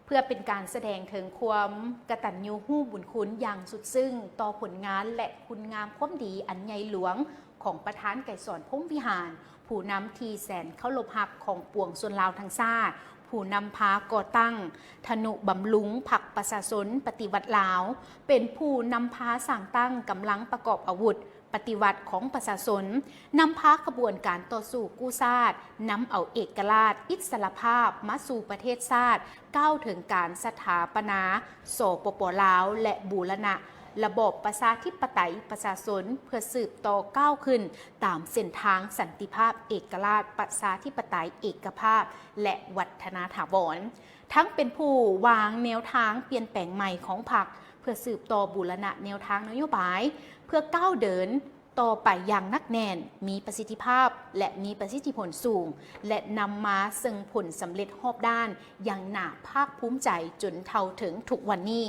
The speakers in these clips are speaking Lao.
ເພື່ອເປັນການສະແດງເຖິງຄວາມກະຕັນຍູຮູ້ບຸນຄຸນຢ່າງສຸດຊຶ້ງຕໍ່ຜົນງານ ແລະ ຄຸນງາມຄວາມດີອັນໃຫຍ່ຫຼວງຂອງປະທານໄກສອນ ພົມວິຫານ, ຜູ້ນຳທີ່ແສນເຄົາລົບຮັກຂອງປວງຊົນລາວທັງຊາດ, ຜູ້ນຳພາກໍ່ຕັ້ງ, ທະນຸບຳລຸງພັກປະຊາຊົນປະຕິວັດລາວ, ເປັນຜູ້ນຳພາສ້າງຕັ້ງກຳລັງປະກອບອາວຸດ ປະຕິວັດຂອງປະຊາຊົນ, ນຳພາຂະບວນການຕໍ່ສູ້ກູ້ຊາດ, ນຳເອົາເອກະລາດ, ອິດສະຫຼະພາບມາສູ່ປະເທດຊາດ, ກ່າວເຖິງການສະຖາປະນາ ສປປ ລາວ ແລະ ບູລະນະລະບອບປະຊາທິປະໄຕປະຊາຊົນ ເພື່ອສືບຕໍ່ກ້າວຂຶ້ນຕາມເສັ້ນທາງສັນຕິພາບ, ເອກະລາດ, ປະຊາທິປະໄຕ, ເອກະພາບ ແລະ ວັດທະນາຖາວອນ. ທັງເປັນຜູ້ວາງແນວທາງປ່ຽນແປງໃໝ່ຂອງພັກ ເພື່ອສືບຕໍ່ບູລະນະແນວທາງນະໂຍບາຍ ເພື່ອກ້າວເດີນຕໍ່ໄປຢ່າງໜັກແໜ້ນ, ມີປະສິດທິພາບ ແລະ ມີປະສິດທິຜົນສູງ ແລະ ນຳມາເຊິ່ງຜົນສຳເລັດຮອບດ້ານຢ່າງໜ້າພາກພູມໃຈຈົນເທົ່າເຖິງທຸກວັນນີ້.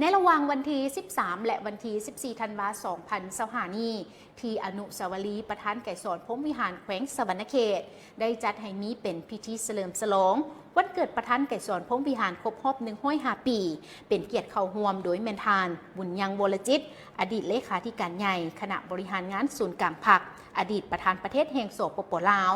ໃນລະຫວ່າງວັນທີສິບສາມ ແລະ ວັນທີສິບສີ່ ທັນວາ ສອງພັນຊາວຫ້ານີ້, ທີ່ອະນຸສາວະລີປະທານໄກສອນ ພົມວິຫານ ແຂວງສະຫວັນນະເຂດ ໄດ້ຈັດໃຫ້ມີເປັນພິທີສະເຫຼີມສະຫຼອງວັນເກີດປະທານໄກສອນ ພົມວິຫານ ຄົບຮອບໜຶ່ງຮ້ອຍຫ້າປີ, ເປັນກຽດເຂົ້າຮ່ວມໂດຍແມ່ນທ່ານ ບຸນຍັງ ວໍລະຈິດ ອະດີດເລຂາທິການໃຫຍ່ຄະນະບໍລິຫານງານສູນກາງພັກ, ອະດີດປະທານປະເທດແຫ່ງ ສປປ ລາວ,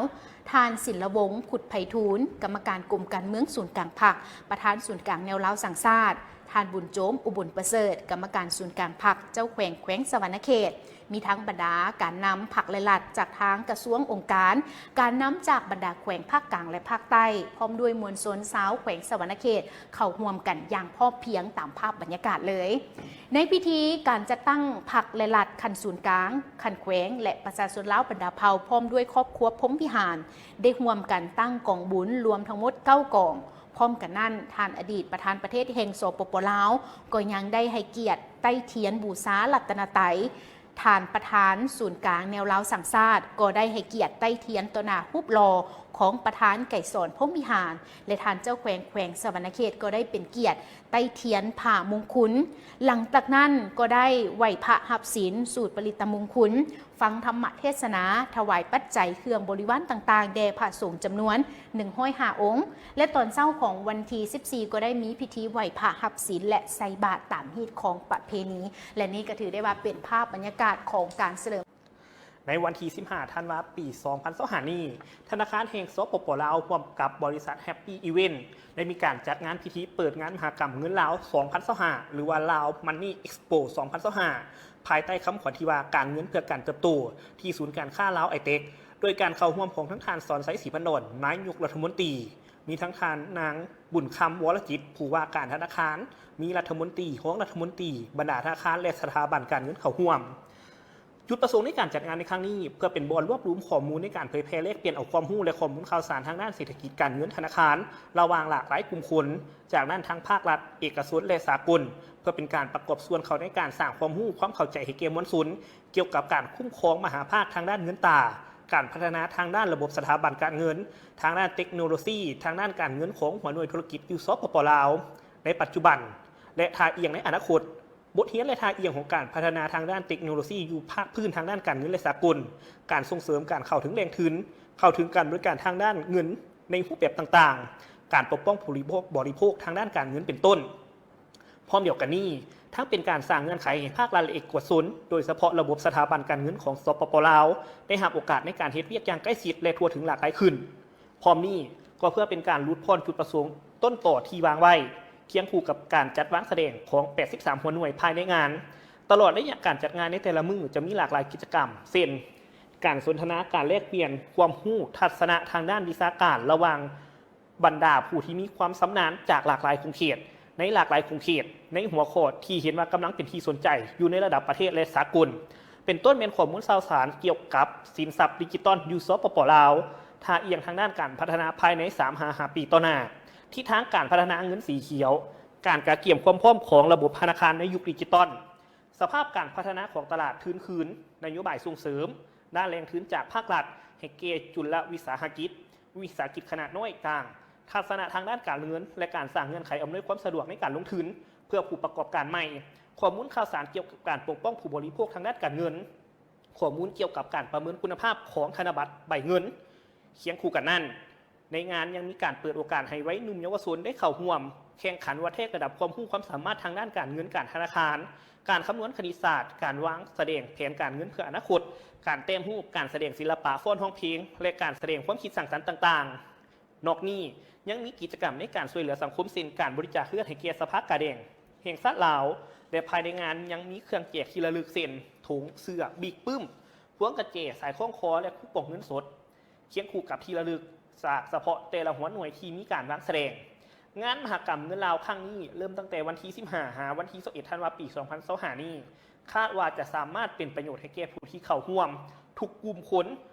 ທ່ານ ສິນລະວົງ ຄຸດໄພທູນ ກຳມະການກົມການເມືອງສູນກາງພັກ, ປະທານສູນກາງແນວລາວສ້າງຊາດ, ທ່ານ ບຸນໂຈມ ອຸບົນປະເສີດ ກຳມະການສູນກາງພັກ, ເຈົ້າແຂວງແຂວງສະຫວັນນະເຂດ, ມີທັງບັນດາການນຳພັກ ແລະ ລັດ ຈາກທາງກະຊວງ, ອົງການ, ການນຳຈາກບັນດາແຂວງພາກກາງ ແລະ ພາກໃຕ້, ພ້ອມດ້ວຍມວນຊົນຊາວແຂວງສະຫວັນນະເຂດ ເຂົ້າຮ່ວມກັນຢ່າງພ້ອມພຽງຕາມພາບບັນຍາກາດເລີຍ. ໃນພິທີການຈັດຕັ້ງພັກ ແລະ ລັດ ຂັ້ນສູນກາງ, ຂັ້ນແຂວງ ແລະ ປະຊາຊົນລາວບັນດາເຜົ່າ ພ້ອມດ້ວຍຄອບຄົວ ພົມວິຫານ ໄດ້ຮ່ວມກັນຕັ້ງກອງບຸນລວມທັງໝົດເກົ້າກອງ. ພ້ອມກັນນັ້ນ, ທ່ານອະດີດປະທານປະເທດແຫ່ງ ສປປ ລາວ ກໍຍັງໄດ້ໃຫ້ກຽດໄຕ້ທຽນບູຊາລັດຕະນະໄຕ, ທ່ານປະທານສູນກາງແນວລາວສ້າງຊາດ ກໍໄດ້ໃຫ້ກຽດໄຕ້ທຽນຕໍ່ໜ້າຮູບຫຼໍ່ຂອງປະທານໄກສອນ ພົມວິຫານ ແລະ ທ່ານເຈົ້າແຂວງແຂວງສະຫວັນນະເຂດ ກໍໄດ້ເປັນກຽດໄຕ້ທຽນຜາມຸງຄຸນ. ຫຼັງຈາກນັ້ນກໍໄດ້ໄຫວ້ພະຮັບສິນ, ສູດປະລິດຕະມຸງຄຸນ, ຟັງທຳມະເທດສະໜາ, ຖວາຍປັດໄຈເຄື່ອງບໍລິວານຕ່າງໆ ແດ່ພະສົງຈຳນວນໜຶ່ງຮ້ອຍຫ້າອົງ ແລະ ຕອນເຊົ້າຂອງວັນທີສິບສີ່ ກໍໄດ້ມີພິທີໄຫວ້ພະຮັບສິນ ແລະ ໃສ່ບາດຕາມຮີດຄອງປະເພນີ ແລະ ນີ້ກໍຖືໄດ້ວ່າເປັນພາບບັນຍາກາດຂອງການສະເຫຼີມ. ໃນວັນທີສິບຫ້າ ທັນວາ ປີສອງພັນຊາວຫ້ານີ້, ທະນາຄານແຫ່ງ ສປປ ລາວ ຮ່ວມກັບບໍລິສັດ Happy Event ໄດ້ມີການຈັດງານພິທີເປີດງານມະຫະກຳເງິນລາວ ສອງພັນຊາວຫ້າ ຫຼືວ່າ Lao Money Expo ສອງພັນຊາວຫ້າ ພາຍໃຕ້ຄຳຂວັນທີ່ວ່າ ການເງິນເພື່ອການເຕີບໂຕ ທີ່ສູນການຄ້າລາວ ໄອເຕັກ ໂດຍການເຂົ້າຮ່ວມຂອງທັງທ່ານ ສອນໄຊ ສີພັນດອນ ນາຍົກລັດຖະມົນຕີ, ມີທັງທ່ານນາງ ບຸນຄຳ ວໍລະຈິດ ຜູ້ວ່າການທະນາຄານ, ມີລັດຖະມົນຕີ, ຮອງລັດຖະມົນຕີ, ບັນດາທະນາຄານ ແລະ ສະຖາບັນການເງິນເຂົ້າຮ່ວມ. ຈຸດປະສົງໃນການຈັດງານໃນຄັ້ງນີ້ ເພື່ອເປັນບ່ອນລວບລວມຂໍ້ມູນໃນການເຜີຍແຜ່ແລກປ່ຽນເອົາຄວາມຮູ້ ແລະ ຂໍ້ມູນຂ່າວສານທາງດ້ານເສດຖະກິດການເງິນທະນາຄານ ລະຫວ່າງຫຼາກຫຼາຍກຸ່ມຄົນ, ຈາກນັ້ນທັງພາກລັດ, ເອກະຊົນ ແລະ ສາກົນ, ເພື່ອເປັນການປະກອບສ່ວນເຂົ້າໃນການສ້າງຄວາມຮູ້, ຄວາມເຂົ້າໃຈໃຫ້ແກ່ມວນຊົນ ກ່ຽວກັບການຄຸ້ມຄອງມະຫາພາກທາງດ້ານເງິນຕາ, ການພັດທະນາທາງດ້ານລະບົບສະຖາບັນການເງິນ, ທາງດ້ານເຕັກໂນໂລຊີ, ທາງດ້ານການເງິນຂອງຫົວໜ່ວຍທຸລະກິດຢູ່ ສປປ ລາວ ໃນປັດຈຸບັນ ແລະ ທ່າອ່ຽງໃນອະນາຄົດ. ບົດຮຽນ ແລະ ທ່າອ່ຽງຂອງການພັດທະນາທາງດ້ານເຕັກໂນໂລຊີຢູ່ພາກພື້ນທາງດ້ານການເງິນ ແລະ ສາກົນ, ການສົ່ງເສີມການເຂົ້າເຖິງແຫຼ່ງທຶນ, ເຂົ້າເຖິງການບໍລິການທາງດ້ານເງິນໃນຮູບແບບຕ່າງໆ, ການປົກປ້ອງຜູ້ບໍລິໂພກ ບໍລິໂພກທາງດ້ານການເງິນເປັນຕົ້ນ. ພ້ອມດຽວກັນນີ້, ທັງເປັນການສ້າງເງື່ອນໄຂໃຫ້ພາກລັດ ແລະ ເອກະຊົນ, ໂດຍສະເພາະລະບົບສະຖາບັນການເງິນຂອງ ສປປ ລາວ ໄດ້ຮັບໂອກາດໃນການເຮັດວຽກຢ່າງໃກ້ຊິດ ແລະ ທົ່ວເຖິງຫຼາກຫຼາຍຂຶ້ນ. ພ້ອມນີ້ກໍເພື່ອເປັນການຫຼຸດຜ່ອນຈຸດປະສົງຕົ້ນຕໍທີ່ວາງໄວ້, ຄຽງຄູ່ກັບການຈັດວາງສະແດງຂອງ ແປດສິບສາມ ຫົວໜ່ວຍພາຍໃນງານ. ຕະຫຼອດໄລຍະການຈັດງານໃນແຕ່ລະມື້ຈະມີຫຼາກຫຼາຍກິດຈະກຳ ເຊັ່ນ ການສົນທະນາ, ການແລກປ່ຽນຄວາມຮູ້, ທັດສະນະທາງດ້ານວິຊາການລະຫວ່າງ ບັນດາຜູ້ທີ່ມີຄວາມຊຳນານຈາກຫຼາກຫຼາຍຂົງເຂດ, ໃນຫຼາກຫຼາຍຂົງເຂດ, ໃນຫົວຂໍ້ທີ່ເຫັນວ່າກຳລັງເປັນທີ່ສົນໃຈຢູ່ໃນລະດັບປະເທດ ແລະ ສາກົນ, ເປັນຕົ້ນແມ່ນຂໍ້ມູນຂ່າວສານກ່ຽວກັບສິນຊັບດິຈິຕອນຢູ່ ສປປ ລາວ, ທ່າອ່ຽງທາງດ້ານການພັດທະນາພາຍໃນ ສາມຫາຫ້າປີຕໍ່ໜ້າ, ທິດທາງການພັດທະນາເງິນສີຂຽວ, ການກະກຽມຄວາມພ້ອມຂອງລະບົບທະນາຄານໃນຍຸກດິຈິຕອນ, ສະພາບການພັດທະນາຂອງຕະຫຼາດທຶນຄືນ, ນະໂຍບາຍສົ່ງເສີມດ້ານແຫຼ່ງທຶນຈາກພາກລັດໃຫ້ແກ່ຈຸນລະວິສາຫະກິດ, ວິສາຫະກິດຂະໜາດນ້ອຍກາງ, ທັດສະນະທາງດ້ານການເງິນ ແລະ ການສ້າງເງື່ອນໄຂອຳນວຍຄວາມສະດວກໃນການລົງທຶນເພື່ອຜູ້ປະກອບການໃໝ່, ຂໍ້ມູນຂ່າວສານກ່ຽວກັບການປົກປ້ອງຜູ້ບໍລິໂພກທາງດ້ານການເງິນ, ຂໍ້ມູນກ່ຽວກັບການປະເມີນຄຸນນະພາບຂອງທະນະບັດໃບເງິນ. ຄຽງຄູ່ກັນນັ້ນ, ໃນງານຍັງມີການເປີດໂອກາດໃຫ້ໄວໜຸ່ມເຍົາວະຊົນໄດ້ເຂົ້າຮ່ວມແຂ່ງຂັນວັດແທກລະດັບຄວາມຮູ້ຄວາມສາມາດທາງດ້ານການເງິນການທະນາຄານ, ການຄຳນວນຄະນິດສາດ, ການວາງສະແດງແຜນການເງິນເພື່ອອະນາຄົດ, ການແຕ້ມຮູບ, ການສະແດງສິລະປະ, ຟ້ອນຮ້ອງເພງ ແລະ ການສະແດງຄວາມຄິດສ້າງສັນຕ່າງໆ. ນອກນີ້ຍັງມີກິດຈະກຳໃນການຊ່ວຍເຫຼືອສັງຄົມ ເຊັ່ນ ການບໍລິຈາກເລືອດໃຫ້ແກ່ສະພາກາແດງແຫ່ງຊາດລາວ ແລະ ພາຍໃນງານຍັງມີເຄື່ອງແຈກທີ່ລະລຶກ ເຊັ່ນ ຖົງ, ເສື້ອ, ບິກປຶ້ມ, ພວງກະແຈ, ສາຍຄ້ອງຄໍ ແລະ ຄູປອງເງິນສົດ ຄຽງຄູ່ກັບທີ່ລະລຶກຈາກສະເພາະແຕ່ລະຫົວໜ່ວຍທີ່ມີການວາງສະແດງ. ງານມະຫະກຳເງິນລາວຄັ້ງນີ້ເລີ່ມຕັ້ງແຕ່ວັນທີສິບຫ້າ ຫາວັນທີຊາວເອັດ ທັນວາ ປີສອງພັນຊາວຫ້ານີ້ ຄາດວ່າຈະສາມາດເປັນປະໂຫຍດໃຫ້ແກ່ຜູ້ທີ່ເຂົ້າຮ່ວມທຸກກຸ່ມຄົນ,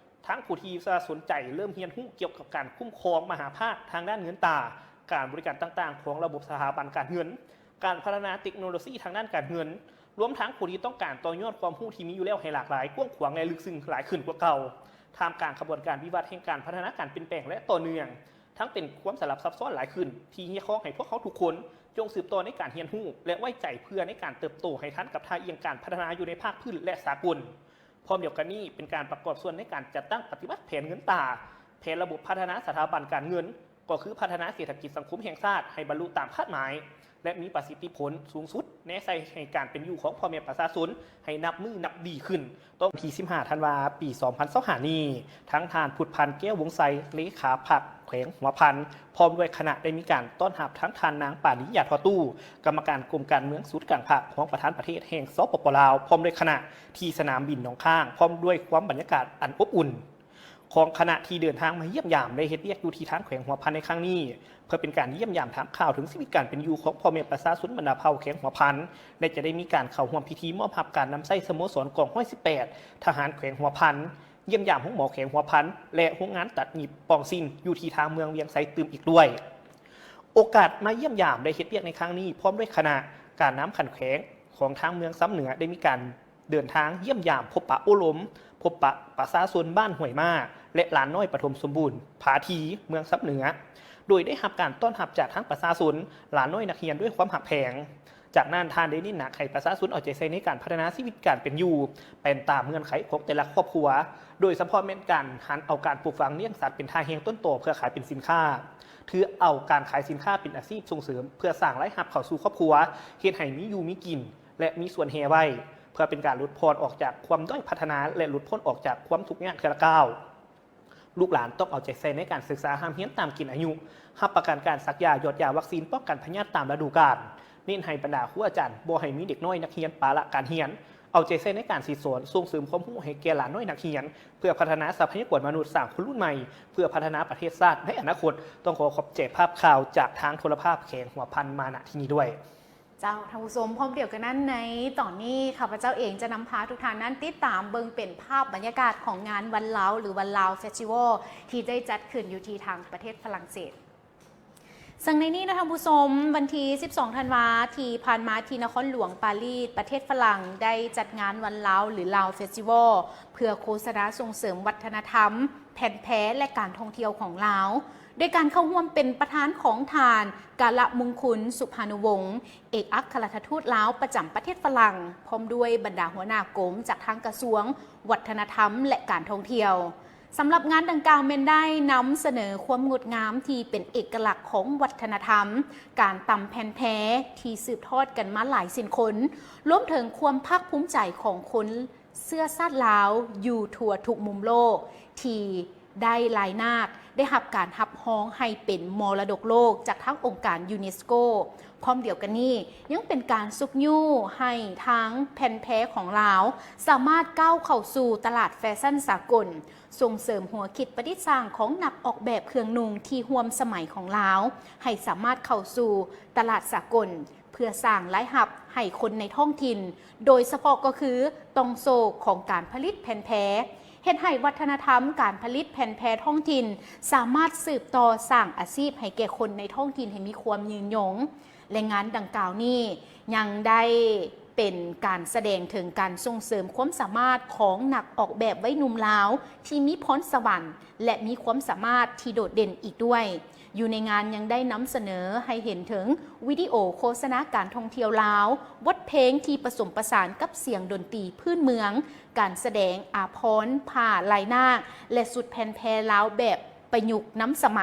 ທັງຜູ້ທີ່ຈະສົນໃຈເລີ່ມຮຽນຮູ້ກ່ຽວກັບການຄຸ້ມຄອງມະຫາພາກທາງດ້ານເງິນຕາ, ການບໍລິການຕ່າງໆຂອງລະບົບສະຖາບັນການເງິນ, ການພັດທະນາເຕັກໂນໂລຊີທາງດ້ານການເງິນ, ລວມທັງຜູ້ທີ່ຕ້ອງການຕໍ່ຍອດຄວາມຮູ້ທີ່ມີຢູ່ແລ້ວໃຫ້ຫຼາກຫຼາຍ, ກວ້າງຂວາງ ແລະ ລຶກເຊິ່ງຫຼາຍຂຶ້ນກວ່າເກົ່າ. ທ່າມກາງຂະບວນການວິວັດແຫ່ງການພັດທະນາການປ່ຽນແປງ ແລະ ຕໍ່ເນື່ອງ, ທັງເປັນຄວາມສະຫຼັບຊັບຊ້ອນຫຼາຍຂຶ້ນ ທີ່ຮຽກຮ້ອງໃຫ້ພວກເຮົາທຸກຄົນຈົ່ງສືບຕໍ່ໃນການຮຽນຮູ້ ແລະ ໄວ້ໃຈເພື່ອໃນການເຕີບໂຕໃຫ້ທັນກັບທ່າອ່ຽງການພັດທະນາຢູ່ໃນພາກພື້ນ ແລະ ສາກົນ. ພ້ອມດຽວກັນນີ້ ເປັນການປະກອບສ່ວນໃນການຈັດຕັ້ງປະຕິບັດແຜນເງິນຕາ, ແຜນລະບົບພັດທະນາສະຖາບັນການເງິນ, ກໍຄືພັດທະນາເສດຖະກິດສັງຄົມແຫ່ງຊາດໃຫ້ບັນລຸຕາມຄາດໝາຍ ແລະ ມີປະສິດທິຜົນສູງສຸດ ແນໃສ່ໃຫ້ການເປັນຢູ່ຂອງພໍ່ແມ່ປະຊາຊົນໃຫ້ນັບມື້ນັບດີຂຶ້ນ. ຕ້ອງວັນທີສິບຫ້າ ທັນວາ ປີສອງພັນຊາວຫ້ານີ້, ທັງທ່ານ ພຸດພັນ ແກ້ວວົງໄຊ ເລຂາພັກແຂວງຫົວພັນ ພ້ອມດ້ວຍຄະນະ ໄດ້ມີການຕ້ອນຮັບທັງທ່ານນາງ ປານີ ຢາທໍ່ຕູ້ ກຳມະການກົມການເມືອງສູນກາງພັກ ຮອງປະທານປະເທດແຫ່ງ ສປປ ລາວ ພ້ອມດ້ວຍຄະນະ ທີ່ສະໜາມບິນໜອງຄ້າງ ພ້ອມດ້ວຍຄວາມບັນຍາກາດອັນອົບອຸ່ນ ຂອງຄະນະທີ່ເດີນທາງມາຢ້ຽມຢາມ ແລະ ເຮັດວຽກຢູ່ທີ່ທາງແຂວງຫົວພັນໃນຄັ້ງນີ້ ເພື່ອເປັນການຢ້ຽມຢາມຖາມຂ່າວເຖິງຊີວິດການເປັນຢູ່ຂອງພໍ່ແມ່ປະຊາຊົນບັນດາເຜົ່າແຂວງຫົວພັນ ແລະ ຈະໄດ້ມີການເຂົ້າຮ່ວມພິທີມອບຮັບການນຳໃຊ້ສະໂມສອນກອງຮ້ອຍສິບແປດ ທະຫານແຂວງຫົວພັນ, ຢ້ຽມຢາມໂຮງໝໍແຂວງຫົວພັນ ແລະ ໂຮງງານຕັດຫຍິບປ່ອງຊິນຢູ່ທີ່ທາງເມືອງວຽງໄຊຕື່ມອີກດ້ວຍ. ໂອກາດມາຢ້ຽມຢາມ ແລະ ເຮັດວຽກໃນຄັ້ງນີ້ ພ້ອມດ້ວຍຄະນະການນຳຂັ້ນແຂວງຂອງທາງເມືອງຊຳເໜືອ ໄດ້ມີການ ເດີນທາງຢ້ຽມຢາມ, ພົບປະໂອ້ລົມ, ພົບປະປະຊາຊົນບ້ານຫ້ວຍມ້າ ແລະ ຫຼານນ້ອຍປະຖົມສົມບູນ ຜາຖີ່ ເມືອງຊຳເໜືອ ໂດຍໄດ້ຮັບການຕ້ອນຮັບຈາກທາງປະຊາຊົນ, ຫຼານນ້ອຍນັກຮຽນດ້ວຍຄວາມຮັກແພງ. ຈາກນັ້ນ ທ່ານໄດ້ເນັ້ນໜັກໃຫ້ປະຊາຊົນເອົາໃຈໃສ່ໃນການພັດທະນາຊີວິດການເປັນຢູ່ ເປັນຕາມເງື່ອນໄຂຂອງແຕ່ລະຄອບຄົວ, ໂດຍສະເພາະແມ່ນການຫັນເອົາການປູກຝັງລ້ຽງສັດເປັນທ່າແຮງຕົ້ນຕໍເພື່ອຂາຍເປັນສິນຄ້າ, ຖືເອົາການຂາຍສິນຄ້າເປັນອາຊີບສົ່ງເສີມເພື່ອສ້າງລາຍຮັບເຂົ້າສູ່ຄອບຄົວ, ເຮັດໃຫ້ມີຢູ່ມີກິນ ແລະ ມີສ່ວນແຮ່ໄວ້ ເພື່ອເປັນການຫຼຸດຜ່ອນອອກຈາກຄວາມດ້ອຍພັດທະນາ ແລະ ຫຼຸດພົ້ນອອກຈາກຄວາມທຸກຍາກເທື່ອລະກ້າວ. ລູກຫຼານຕ້ອງເອົາໃຈໃສ່ໃນການສຶກສາຮ່ຳຮຽນຕາມເກນອາຍຸ, ຮັບປະກັນການສັກຢາ, ຢອດຢາວັກຊີນປ້ອງກັນພະຍາດຕາມລະດູການ, ເນັ້ນໃຫ້ບັນດາຄູອາຈານບໍ່ໃຫ້ມີເດັກນ້ອຍນັກຮຽນປະລະການຮຽນ, ເອົາໃຈໃສ່ໃນການສິດສອນ, ສົ່ງເສີມຄວາມຮູ້ໃຫ້ແກ່ຫຼານນ້ອຍນັກຮຽນ, ເພື່ອພັດທະນາຊັບພະຍາກອນມະນຸດ, ສ້າງຄົນລຸ້ນໃໝ່, ເພື່ອພັດທະນາປະເທດຊາດໃນອະນາຄົດ. ຕ້ອງຂໍຂອບໃຈພາບຂ່າວຈາກທາງໂທລະພາບແຂວງຫົວພັນມາ ນະ ທີ່ນີ້ດ້ວຍ. ເຈົ້າ ທ່ານຜູ້ຊົມ, ພ້ອມດຽວກັນນັ້ນ ໃນຕອນນີ້ ຂ້າພະເຈົ້າເອງຈະນຳພາທຸກທ່ານນັ້ນຕິດຕາມເບິ່ງເປັນພາບບັນຍາກາດຂອງງານວັນລາວ ຫຼື ວັນລາວເຟສຕິວອລ ທີ່ໄດ້ຈັດຂຶ້ນຢູ່ທີ່ທາງປະເທດຝຣັ່ງເສດ. ເຊິ່ງໃນນີ້ນະທ່ານຜູ້ຊົມ, ວັນທີສິບສອງ ທັນວາ ທີ່ຜ່ານມາ ທີ່ນະຄອນຫຼວງປາຣີ ປະເທດຝຣັ່ງ ໄດ້ຈັດງານວັນລາວ ຫຼື ລາວເຟສຕິວອລ ເພື່ອໂຄສະນາສົ່ງເສີມວັດທະນະທຳ, ແຜ່ນແພ ແລະ ການທ່ອງທ່ຽວຂອງລາວ. ໂດຍການເຂົ້າຮ່ວມເປັນປະທານຂອງທ່ານ ກາລະມຸງຄຸນ ສຸພານຸວົງ ເອກອັກຄະລັດຖະທູດລາວປະຈຳປະເທດຝຣັ່ງ ພ້ອມດ້ວຍບັນດາຫົວໜ້າກົມຈາກທາງກະຊວງວັດທະນະທຳ ແລະ ການທ່ອງທ່ຽວ. ສຳລັບງານດັ່ງກ່າວແມ່ນໄດ້ນຳສະເໜີຄວາມງົດງາມທີ່ເປັນເອກະລັກຂອງວັດທະນະທຳ, ການຕຳແຜ່ນແພທີ່ສືບທອດກັນມາຫຼາຍເຊັ່ນຄົນ, ລວມເຖິງຄວາມພາກພູມໃຈຂອງຄົນ ເຊື້ອຊາດລາວຢູ່ທົ່ວທຸກມຸມໂລກ ທີ່ໄດ້ລາຍນາກໄດ້ຮັບການຮັບຮອງໃຫ້ເປັນມໍລະດົກໂລກຈາກທາງອົງການຢູເນສໂກ. ພ້ອມດຽວກັນນີ້ ຍັງເປັນການຊຸກຍູ້ໃຫ້ທາງແຜ່ນແພຂອງລາວ ສາມາດກ້າວເຂົ້າສູ່ຕະຫຼາດແຟຊັນສາກົນ, ສົ່ງເສີມຫົວຄິດປະດິດສ້າງຂອງນັກອອກແບບເຄື່ອງນຸ່ງທີ່ຮ່ວມສະໄໝຂອງລາວ ໃຫ້ສາມາດເຂົ້າສູ່ຕະຫຼາດສາກົນ ເພື່ອສ້າງລາຍຮັບໃຫ້ຄົນໃນທ້ອງຖິ່ນ, ໂດຍສະເພາະກໍຄືຕ່ອງໂສ້ຂອງການຜະລິດແຜ່ນແພ, ເຮັດໃຫ້ວັດທະນະທຳການຜະລິດແຜ່ນແພທ້ອງຖິ່ນສາມາດສືບຕໍ່ສ້າງອາຊີບໃຫ້ແກ່ຄົນໃນທ້ອງຖິ່ນໃຫ້ມີຄວາມຍືນຍົງ. ແລະ ງານດັ່ງກ່າວນີ້ຍັງໄດ້ເປັນການສະແດງເຖິງການສົ່ງເສີມຄວາມສາມາດຂອງນັກອອກແບບໄວໜຸ່ມລາວທີ່ມີພອນສະຫວັນ ແລະ ມີຄວາມສາມາດທີ່ໂດດເດັ່ນອີກດ້ວຍ. ຢູ່ໃນງານຍັງໄດ້ນຳສະເໜີໃຫ້ເຫັນເຖິງວິດີໂອໂຄສະນາການທ່ອງທ່ຽວລາວ, ບົດເພງທີ່ປະສົມປະສານກັບສຽງດົນຕີພື້ນເມືອງ, ການສະແດງອາພອນ, ຜ້າລາຍນາກ ແລະ ຊຸດແຜ່ນແພລາວແບບ ປະຍຸກນຳສະໄໝ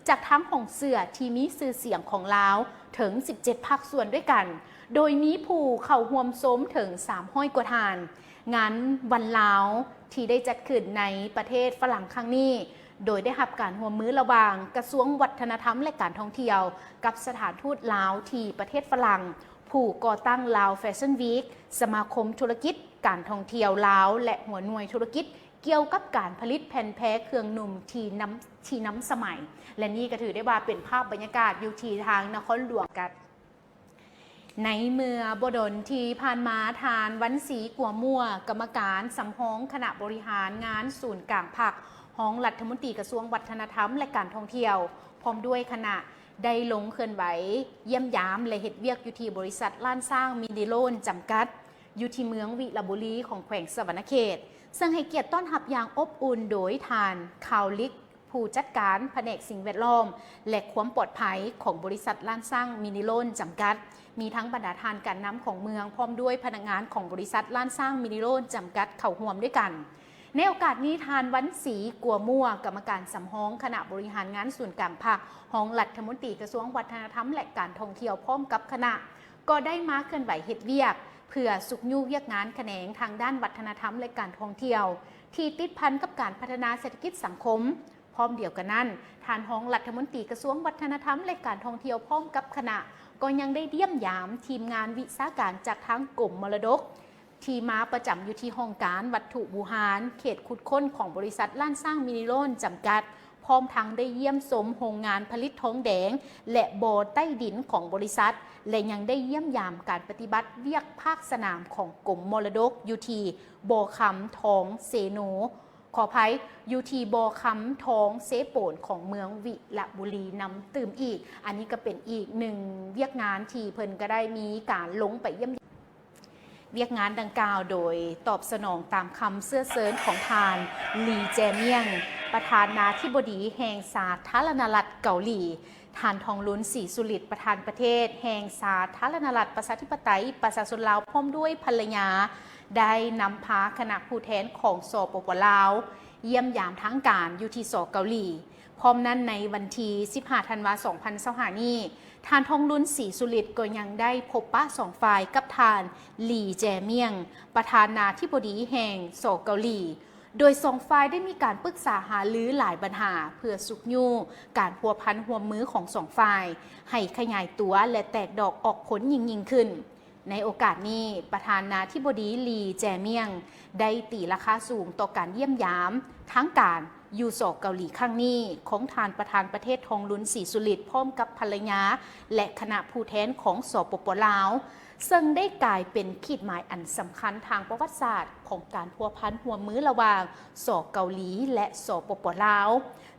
ຈາກທາງຫ້ອງເຊື້ອທີ່ມີຊື່ສຽງຂອງລາວເຖິງສິບເຈັດພາກສ່ວນດ້ວຍກັນ, ໂດຍມີຜູ້ເຂົ້າຮ່ວມຊົມເຖິງສາມຮ້ອຍກວ່າທ່ານ. ງານວັນລາວທີ່ໄດ້ຈັດຂຶ້ນໃນປະເທດຝຣັ່ງຄັ້ງນີ້ ໂດຍໄດ້ຮັບການຮ່ວມມືລະຫວ່າງກະຊວງວັດທະນະທຳ ແລະ ການທ່ອງທ່ຽວ ກັບສະຖານທູດລາວທີ່ປະເທດຝຣັ່ງ, ຜູ້ກໍ່ຕັ້ງ Lao Fashion Week, ສະມາຄົມທຸລະກິດການທ່ອງທ່ຽວລາວ ແລະ ຫົວໜ່ວຍທຸລະກິດ ກ່ຽວກັບການຜະລິດແຜ່ນແພເຄື່ອງນຸ່ມທີ່ນຳ ທີ່ນຳສະໄໝ ແລະ ນີ້ກໍຖືໄດ້ວ່າເປັນພາບບັນຍາກາດຢູ່ທີ່ທາງນະຄອນຫຼວງກັດ. ໃນເມື່ອບໍ່ດົນທີ່ຜ່ານມາ, ທ່ານ ວັນສີ ກົວມົວ, ກຳມະການສຳຮອງຄະນະບໍລິຫານງານສູນກາງພັກ, ຮອງລັດຖະມົນຕີກະຊວງວັດທະນະທຳ ແລະ ການທ່ອງທ່ຽວ, ພ້ອມດ້ວຍຄະນະ ໄດ້ລົງເຄື່ອນໄຫວຢ້ຽມຢາມ ແລະ ເຮັດວຽກຢູ່ທີ່ບໍລິສັດລ້ານຊ້າງມິນິໂລນຈຳກັດ ຢູ່ທີ່ເມືອງວິລະບູລີຂອງແຂວງສະຫວັນນະເຂດ, ເຊິ່ງໃຫ້ກຽດຕ້ອນຮັບຢ່າງອົບອຸ່ນໂດຍທ່ານ ຄາວລິກ ຜູ້ຈັດການພະແນກສິ່ງແວດລ້ອມ ແລະ ຄວາມປອດໄພຂອງບໍລິສັດລ້ານຊ້າງມິນິໂລນຈຳກັດ, ມີທັງບັນດາທ່ານການນຳຂອງເມືອງ ພ້ອມດ້ວຍພະນັກງານຂອງບໍລິສັດລ້ານຊ້າງມິនិໂລນຈຳກັດເຂົ້າຮ່ວມດ້ວຍກັນ. ໃນໂອກາດນີ້, ທ່ານ ວັນສີ ກົວມົວ, ກຳມະການສຳຮອງຄະນະບໍລິຫານງານສູນກາງພັກ, ຮອງລັດຖະມົນຕີກະຊວງວັດທະນະທຳ ແລະ ການທ່ອງທ່ຽວ ພ້ອມກັບຄະນະ ກໍໄດ້ມາເຄື່ອນໄຫວເຮັດວຽກ ເພື່ອຊຸກຍູ້ວຽກງານຂະແໜງທາງດ້ານວັດທະນະທຳ ແລະ ການທ່ອງທ່ຽວ ທີ່ຕິດພັນກັບການພັດທະນາເສດຖະກິດສັງຄົມ. ພ້ອມດຽວກັນນັ້ນ, ທ່ານຮອງລັດຖະມົນຕີກະຊວງວັດທະນະທຳ ແລະ ການທ່ອງທ່ຽວ ພ້ອມກັບຄະນະ ກໍຍັງໄດ້ຢ້ຽມຢາມທີມງານວິຊາການຈາກທາງກົມມໍລະດົກ ທີ່ມາປະຈຳຢູ່ທີ່ຫ້ອງການວັດຖຸບູຮານເຂດຂຸດຄົ້ນຂອງບໍລິສັດລ້ານຊ້າງມິນິໂລນຈຳກັດ, ພ້ອມທັງໄດ້ຢ້ຽມຊົມໂຮງງານຜະລິດທອງແດງ ແລະ ບໍ່ໃຕ້ດິນຂອງບໍລິສັດ ແລະ ຍັງໄດ້ຢ້ຽມຢາມການປະຕິບັດວຽກພາກສະໜາມຂອງກົມມໍລະດົກຢູ່ທີ່ບໍ່ຄຳທອງເຊໂນ, ຂໍອະໄພ, ຢູ່ທີ່ບໍ່ຄຳທອງເຊໂປນຂອງເມືອງວິລະບູລີນຳຕື່ມອີກ. ອັນນີ້ກໍເປັນອີກໜຶ່ງວຽກງານທີ່ເພິ່ນກໍໄດ້ມີການລົງໄປຢ້ຽມ ວຽກງານດັ່ງກ່າວ ໂດຍຕອບສະໜອງຕາມຄຳເຊື້ອເຊີນຂອງທ່ານ ລີ ແຈມຽງ ປະທານາທິບໍດີແຫ່ງສາທາລະນະລັດເກົາຫຼີ, ທ່ານ ທອງລຸນ ສີສຸລິດ ປະທານປະເທດແຫ່ງສາທາລະນະລັດປະຊາທິປະໄຕປະຊາຊົນລາວ ພ້ອມດ້ວຍພັນລະຍາ ໄດ້ນຳພາຄະນະຜູ້ແທນຂອງ ສປປ ລາວ ຢ້ຽມຢາມທາງການຢູ່ທີ່ ສ ເກົາຫຼີ. ພ້ອມນັ້ນ, ໃນວັນທີສິບຫ້າ ທັນວາ ສອງພັນຊາວຫ້ານີ້, ທ່ານ ທອງລຸນ ສີສຸລິດ ກໍຍັງໄດ້ພົບປະສອງຝ່າຍກັບທ່ານ ລີ ແຈມຽງ ປະທານາທິບໍດີແຫ່ງ ສ ເກົາຫຼີ, ໂດຍສອງຝ່າຍໄດ້ມີການປຶກສາຫາລືຫຼາຍບັນຫາ ເພື່ອຊຸກຍູ້ການພົວພັນຮ່ວມມືຂອງສອງຝ່າຍ ໃຫ້ຂະຫຍາຍຕົວ ແລະ ແຕກດອກອອກຜົນຍິ່ງໆຂຶ້ນ. ໃນໂອກາດນີ້, ປະທານາທິບໍດີ ລີ ແຈມຽງ ໄດ້ຕີລາຄາສູງຕໍ່ການຢ້ຽມຢາມທາງການຢູ່ ສ ເກົາຫຼີຄັ້ງນີ້ ຂອງທ່ານປະທານປະເທດ ທອງລຸນ ສີສຸລິດ ພ້ອມກັບພັນລະຍາ ແລະ ຄະນະຜູ້ແທນຂອງ ສປປ ລາວ, ເຊິ່ງໄດ້ກາຍເປັນຂີດໝາຍອັນສຳຄັນທາງປະຫວັດສາດຂອງການພົວພັນຮ່ວມມືລະຫວ່າງ ສ ເກົາຫຼີ ແລະ ສປປ ລາວ.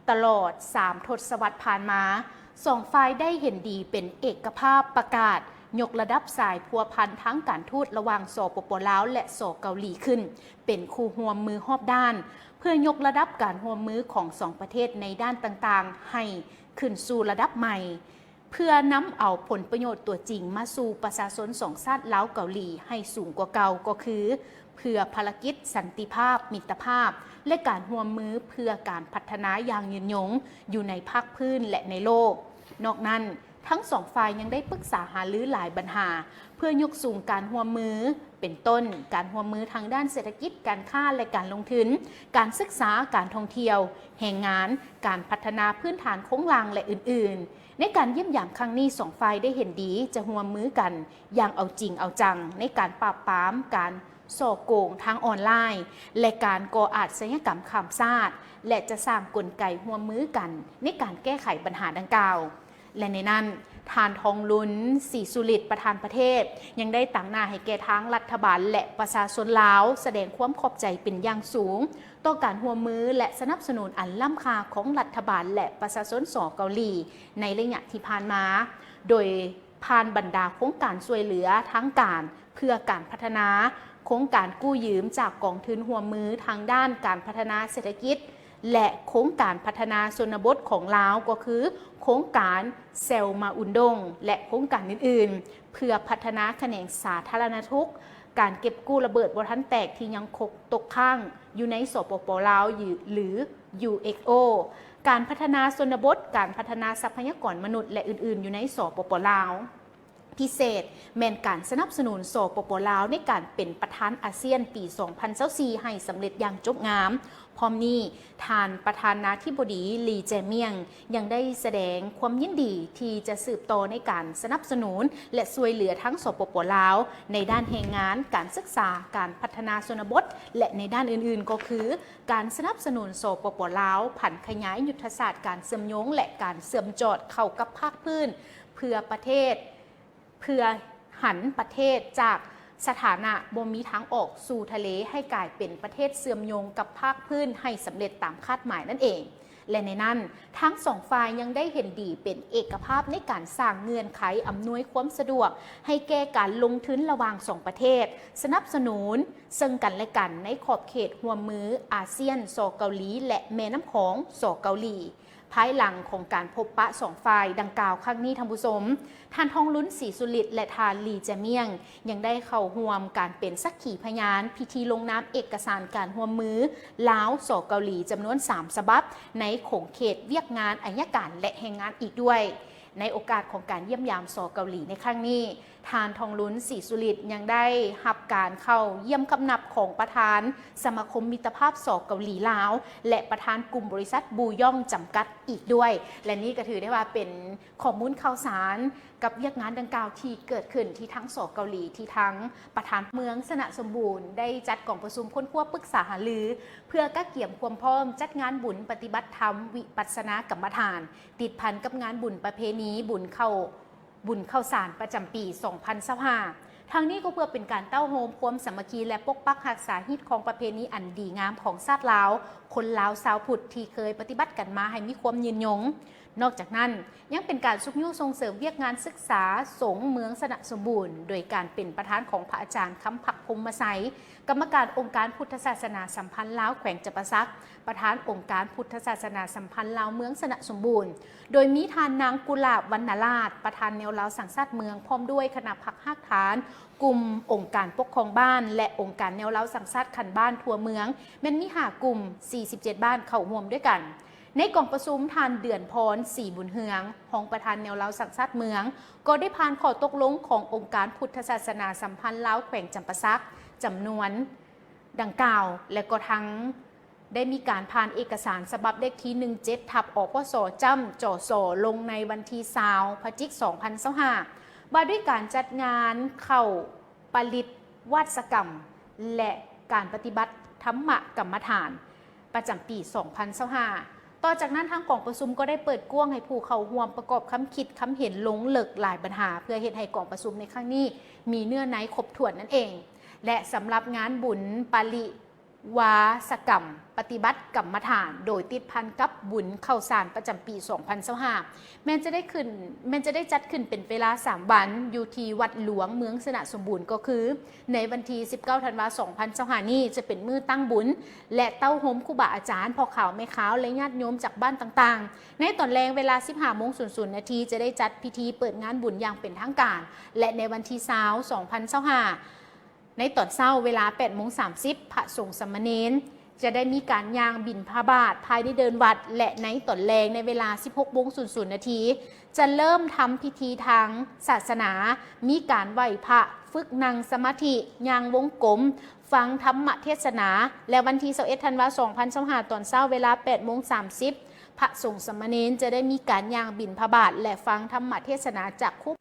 ຕະຫຼອດສາມທົດສະວັດຜ່ານມາ, ສອງຝ່າຍໄດ້ເຫັນດີເປັນເອກະພາບປະກາດຍົກລະດັບສາຍພົວພັນທາງການທູດລະຫວ່າງ ສປປ ລາວ ແລະ ສ ເກົາຫຼີ ຂຶ້ນເປັນຄູ່ຮ່ວມມືຮອບດ້ານ, ເພື່ອຍົກລະດັບການຮ່ວມມືຂອງສອງປະເທດໃນດ້ານຕ່າງໆ ໃຫ້ຂຶ້ນສູ່ລະດັບໃໝ່, ເພື່ອນຳເອົາຜົນປະໂຫຍດຕົວຈິງມາສູ່ປະຊາຊົນສອງຊາດລາວ-ເກົາຫຼີໃຫ້ສູງກວ່າເກົ່າ, ກໍຄືເພື່ອພາລະກິດສັນຕິພາບ, ມິດຕະພາບ ແລະ ການຮ່ວມມືເພື່ອການພັດທະນາຢ່າງຍືນຍົງຢູ່ໃນພາກພື້ນ ແລະ ໃນໂລກ. ນອກນັ້ນ, ທັງສອງຝ່າຍຍັງໄດ້ປຶກສາຫາລືຫຼາຍບັນຫາ ເພື່ອຍົກສູງການຮ່ວມມື ເປັນຕົ້ນ ການຮ່ວມມືທາງດ້ານເສດຖະກິດ, ການຄ້າ ແລະ ການລົງທຶນ, ການສຶກສາ, ການທ່ອງທ່ຽວ, ແຮງງານ, ການພັດທະນາພື້ນຖານໂຄງລ່າງ ແລະ ອື່ນໆ. ໃນການຢ້ຽມຢາມຄັ້ງນີ້, ສອງຝ່າຍໄດ້ເຫັນດີຈະຮ່ວມມືກັນຢ່າງເອົາຈິງເອົາຈັງ ໃນການປາບປາມການສໍ້ໂກງທາງອອນລາຍ ແລະ ການກໍ່ອາດຊະຍາກຳຂ້າມຊາດ ແລະ ຈະສ້າງກົນໄກຮ່ວມມືກັນໃນການແກ້ໄຂບັນຫາດັ່ງກ່າວ. ແລະ ໃນນັ້ນ, ທ່ານ ທອງລຸນ ສີສຸລິດ ປະທານປະເທດ ຍັງໄດ້ຕາງໜ້າໃຫ້ແກ່ທາງລັດຖະບານ ແລະ ປະຊາຊົນລາວ ສະແດງຄວາມຂອບໃຈເປັນຢ່າງສູງຕໍ່ການຮ່ວມມື ແລະ ສະໜັບສະໜູນອັນລ້ຳຄ່າຂອງລັດຖະບານ ແລະ ປະຊາຊົນ ສ ເກົາຫຼີ ໃນໄລຍະທີ່ຜ່ານມາ, ໂດຍຜ່ານບັນດາໂຄງການຊ່ວຍເຫຼືອທາງການເພື່ອການພັດທະນາ, ໂຄງການກູ້ຢືມຈາກກອງທຶນຮ່ວມມືທາງດ້ານການພັດທະນາເສດຖະກິດ ແລະ ໂຄງການພັດທະນາຊົນນະບົດຂອງລາວ, ກໍຄືໂຄງການແຊວມາອຸນດົງ ແລະ ໂຄງການອື່ນໆ ເພື່ອພັດທະນາຂະແໜງສາທາລະນະສຸກ, ການເກັບກູ້ລະເບີດບໍ່ທັນແຕກທີ່ຍັງຄົງຕົກຄ້າງຢູ່ໃນ ສປປ ລາວ ຫຼື ຢູເອັກໂອ, ການພັດທະນາຊົນນະບົດ, ການພັດທະນາຊັບພະຍາກອນມະນຸດ ແລະ ອື່ນໆ ຢູ່ໃນ ສປປ ລາວ. ພິເສດແມ່ນການສະໜັບສະໜູນ ສປປ ລາວ ໃນການເປັນປະທານອາຊຽນປີສອງພັນຊາວສີ່ໃຫ້ສຳເລັດຢ່າງຈົບງາມ. ພ້ອມນີ້, ທ່ານປະທານາທິບໍດີ ລີ ແຈມຽງ ຍັງໄດ້ສະແດງຄວາມຍິນດີທີ່ຈະສືບຕໍ່ໃນການສະໜັບສະໜູນ ແລະ ຊ່ວຍເຫຼືອທັງ ສປປ ລາວ ໃນດ້ານແຮງງານ, ການສຶກສາ, ການພັດທະນາຊົນນະບົດ ແລະ ໃນດ້ານອື່ນໆ ກໍຄື ການສະໜັບສະໜູນ ສປປ ລາວ ຜັນຂະຫຍາຍຍຸດທະສາດການເຊື່ອມໂຍງ ແລະ ການເຊື່ອມຈອດເຂົ້າກັບພາກພື້ນ ເພື່ອປະເທດ ເພື່ອຫັນປະເທດຈາກສະຖານະບໍ່ມີທາງອອກສູ່ທະເລ ໃຫ້ກາຍເປັນປະເທດເຊື່ອມໂຍງກັບພາກພື້ນໃຫ້ສຳເລັດຕາມຄາດໝາຍນັ້ນເອງ. ແລະ ໃນນັ້ນ, ທັງສອງຝ່າຍຍັງໄດ້ເຫັນດີເປັນເອກະພາບໃນການສ້າງເງື່ອນໄຂອຳນວຍຄວາມສະດວກໃຫ້ແກ່ການລົງທຶນລະຫວ່າງສອງປະເທດ, ສະໜັບສະໜູນເຊິ່ງກັນແລະກັນໃນຂອບເຂດຮ່ວມມືອາຊຽນ ສ ເກົາຫຼີ ແລະ ແມ່ນ້ຳຂອງ ສ ເກົາຫຼີ. ພາຍຫຼັງຂອງການພົບປະສອງຝ່າຍດັ່ງກ່າວຄັ້ງນີ້, ທ່ານຜູ້ຊົມ, ທ່ານ ທອງລຸນ ສີສຸລິດ ແລະ ທ່ານ ລີ ແຈມຽງ ຍັງໄດ້ເຂົ້າຮ່ວມການເປັນສັກຂີພະຍານພິທີລົງນາມເອກະສານການຮ່ວມມືລາວ ສ ເກົາຫຼີ ຈຳນວນສາມສະບັບ ໃນຂົງເຂດວຽກງານໄອຍະການ ແລະ ແຮງງານອີກດ້ວຍ. ໃນໂອກາດຂອງການຢ້ຽມຢາມ ສ ເກົາຫຼີ ໃນຄັ້ງນີ້, ທ່ານ ທອງລຸນ ສີສຸລິດ ຍັງໄດ້ຮັບການເຂົ້າຢ້ຽມຄຳນັບຂອງປະທານສະມາຄົມມິດຕະພາບ ສ ເກົາຫຼີ ລາວ ແລະ ປະທານກຸ່ມບໍລິສັດ ບູຢອງ ຈຳກັດ ອີກດ້ວຍ. ແລະ ນີ້ກໍຖືໄດ້ວ່າເປັນຂໍ້ມູນຂ່າວສານກັບວຽກງານດັ່ງກ່າວທີ່ເກີດຂຶ້ນທີ່ທາງ ສ ເກົາຫຼີ ທີ່ທາງປະທານເມືອງຊະນະສົມບູນ ໄດ້ຈັດກອງປະຊຸມຄົ້ນຄວ້າປຶກສາຫາລື ເພື່ອກະກຽມຄວາມພ້ອມຈັດງານບຸນປະຕິບັດທຳວິປັດສະນາກຳມະຖານ ຕິດພັນກັບງານບຸນປະເພນີບຸນເຂົ້າ ບຸນເຂົ້າສານປະຈຳປີສອງພັນຊາວຫ້າ. ທັງນີ້ກໍເພື່ອເປັນການເຕົ້າໂຮມຄວາມສາມັກຄີ ແລະ ປົກປັກຮັກສາຮີດຄອງປະເພນີອັນດີງາມຂອງຊາດລາວ, ຄົນລາວຊາວພຸດທີ່ເຄີຍປະຕິບັດກັນມາໃຫ້ມີຄວາມຍືນຍົງ. ນອກຈາກນັ້ນ, ຍັງເປັນການຊຸກຍູ້ສົ່ງເສີມວຽກງານສຶກສາສົງເມືອງຊະນະສົມບູນ ໂດຍການເປັນປະທານຂອງພະອາຈານ ຄຳພັກ ພົມມະໄຊ, ກຳມະການອົງການພຸດທະສາສະໜາສຳພັນລາວແຂວງຈຳປາສັກ, ປະທານອົງການພຸດທະສາສະໜາສຳພັນລາວເມືອງຊະນະສົມບູນ, ໂດຍມີທ່ານນາງ ກຸຫຼາບ ວັນນະລາດ ປະທານແນວລາວສ້າງຊາດເມືອງ ພ້ອມດ້ວຍຄະນະພັກຮາກຖານ, ກຸ່ມອົງການປົກຄອງບ້ານ ແລະ ອົງການແນວລາວສ້າງຊາດຂັ້ນບ້ານທົ່ວເມືອງ ແມ່ນມີຫ້າກຸ່ມ, ສີ່ສິບເຈັດບ້ານເຂົ້າຮ່ວມດ້ວຍກັນ. ໃນກອງປະຊຸມ, ທ່ານ ເດືອນພອນ ສີບຸນເຮືອງ ຮອງປະທານແນວລາວສ້າງຊາດເມືອງ ກໍໄດ້ຜ່ານຂໍ້ຕົກລົງຂອງອົງການພຸດທະສາສະໜາສຳພັນລາວແຂວງຈຳປາສັກ ຈຳນວນ ດັ່ງກ່າວ ແລະ ກໍທັງໄດ້ມີການຜ່ານເອກະສານສະບັບເລກທີ ໜຶ່ງເຈັດ ທັບ ອພສ ຈ້ຳ ຈສ ລົງໃນວັນທີ ຊາວ ພະຈິກ ສອງພັນຊາວຫ້າ ວ່າດ້ວຍການຈັດງານເຂົ້າປະລິດວາດສະກຳ ແລະ ການປະຕິບັດທຳມະກຳມະຖານ ປະຈຳປີສອງພັນຊາວຫ້າ. ຕໍ່ຈາກນັ້ນ, ທາງກອງປະຊຸມກໍໄດ້ເປີດກວ້າງໃຫ້ຜູ້ເຂົ້າຮ່ວມປະກອບຄຳຄິດຄຳເຫັນລົງເລິກຫຼາຍບັນຫາ ເພື່ອເຮັດໃຫ້ກອງປະຊຸມໃນຄັ້ງນີ້ມີເນື້ອໃນຄົບຖ້ວນນັ້ນເອງ. ແລະ ສຳລັບງານບຸນປະລິວາສະກຳປະຕິບັດກຳມະຖານ ໂດຍຕິດພັນກັບບຸນເຂົ້າສານປະຈຳປີສອງພັນຊາວຫ້າ ແມ່ນຈະໄດ້ຂຶ້ນ ແມ່ນຈະໄດ້ຈັດຂຶ້ນເປັນເວລາສາມວັນ ຢູ່ທີ່ວັດຫຼວງເມືອງຊະນະສົມບູນ ກໍຄື ໃນວັນທີ ສິບເກົ້າ ທັນວາ ສອງພັນຊາວຫ້າ ນີ້ ຈະເປັນມື້ຕັ້ງບຸນ ແລະ ເຕົ້າໂຮມຄູບາອາຈານ, ພໍ່ຂາວແມ່ຂາວ ແລະ ຍາດໂຍມຈາກບ້ານຕ່າງໆ. ໃນຕອນແລງເວລາ ສິບຫ້າໂມງສູນນາທີ ຈະໄດ້ຈັດພິທີເປີດງານບຸນຢ່າງເປັນທາງການ ແລະ ໃນວັນທີ ຊາວ ທັນວາ ສອງພັນຊາວຫ້າ ໃນຕອນເຊົ້າເວລາ ແປດໂມງສາມສິບ ພະສົງສາມະເນນ ຈະໄດ້ມີການຍ່າງບິນທະບາດພາຍໃນເດີ່ນວັດ ແລະ ໃນຕອນແລງໃນເວລາ ສິບຫົກໂມງສູນນາທີ ຈະເລີ່ມທຳພິທີທາງສາສະໜາ, ມີການໄຫວ້ພະ, ຝຶກນັ່ງສະມາທິ, ຍ່າງວົງກົມ, ຟັງທຳມະເທດສະໜາ ແລະ ວັນທີ ຊາວເອັດ ທັນວາ ສອງພັນຊາວຫ້າ ຕອນເຊົ້າເວລາ ແປດໂມງສາມສິບ ພະສົງສາມະເນນຈະໄດ້ມີການຍ່າງບິນທະບາດ ແລະ ຟັງທຳມະເທດສະໜາຈາກຄູ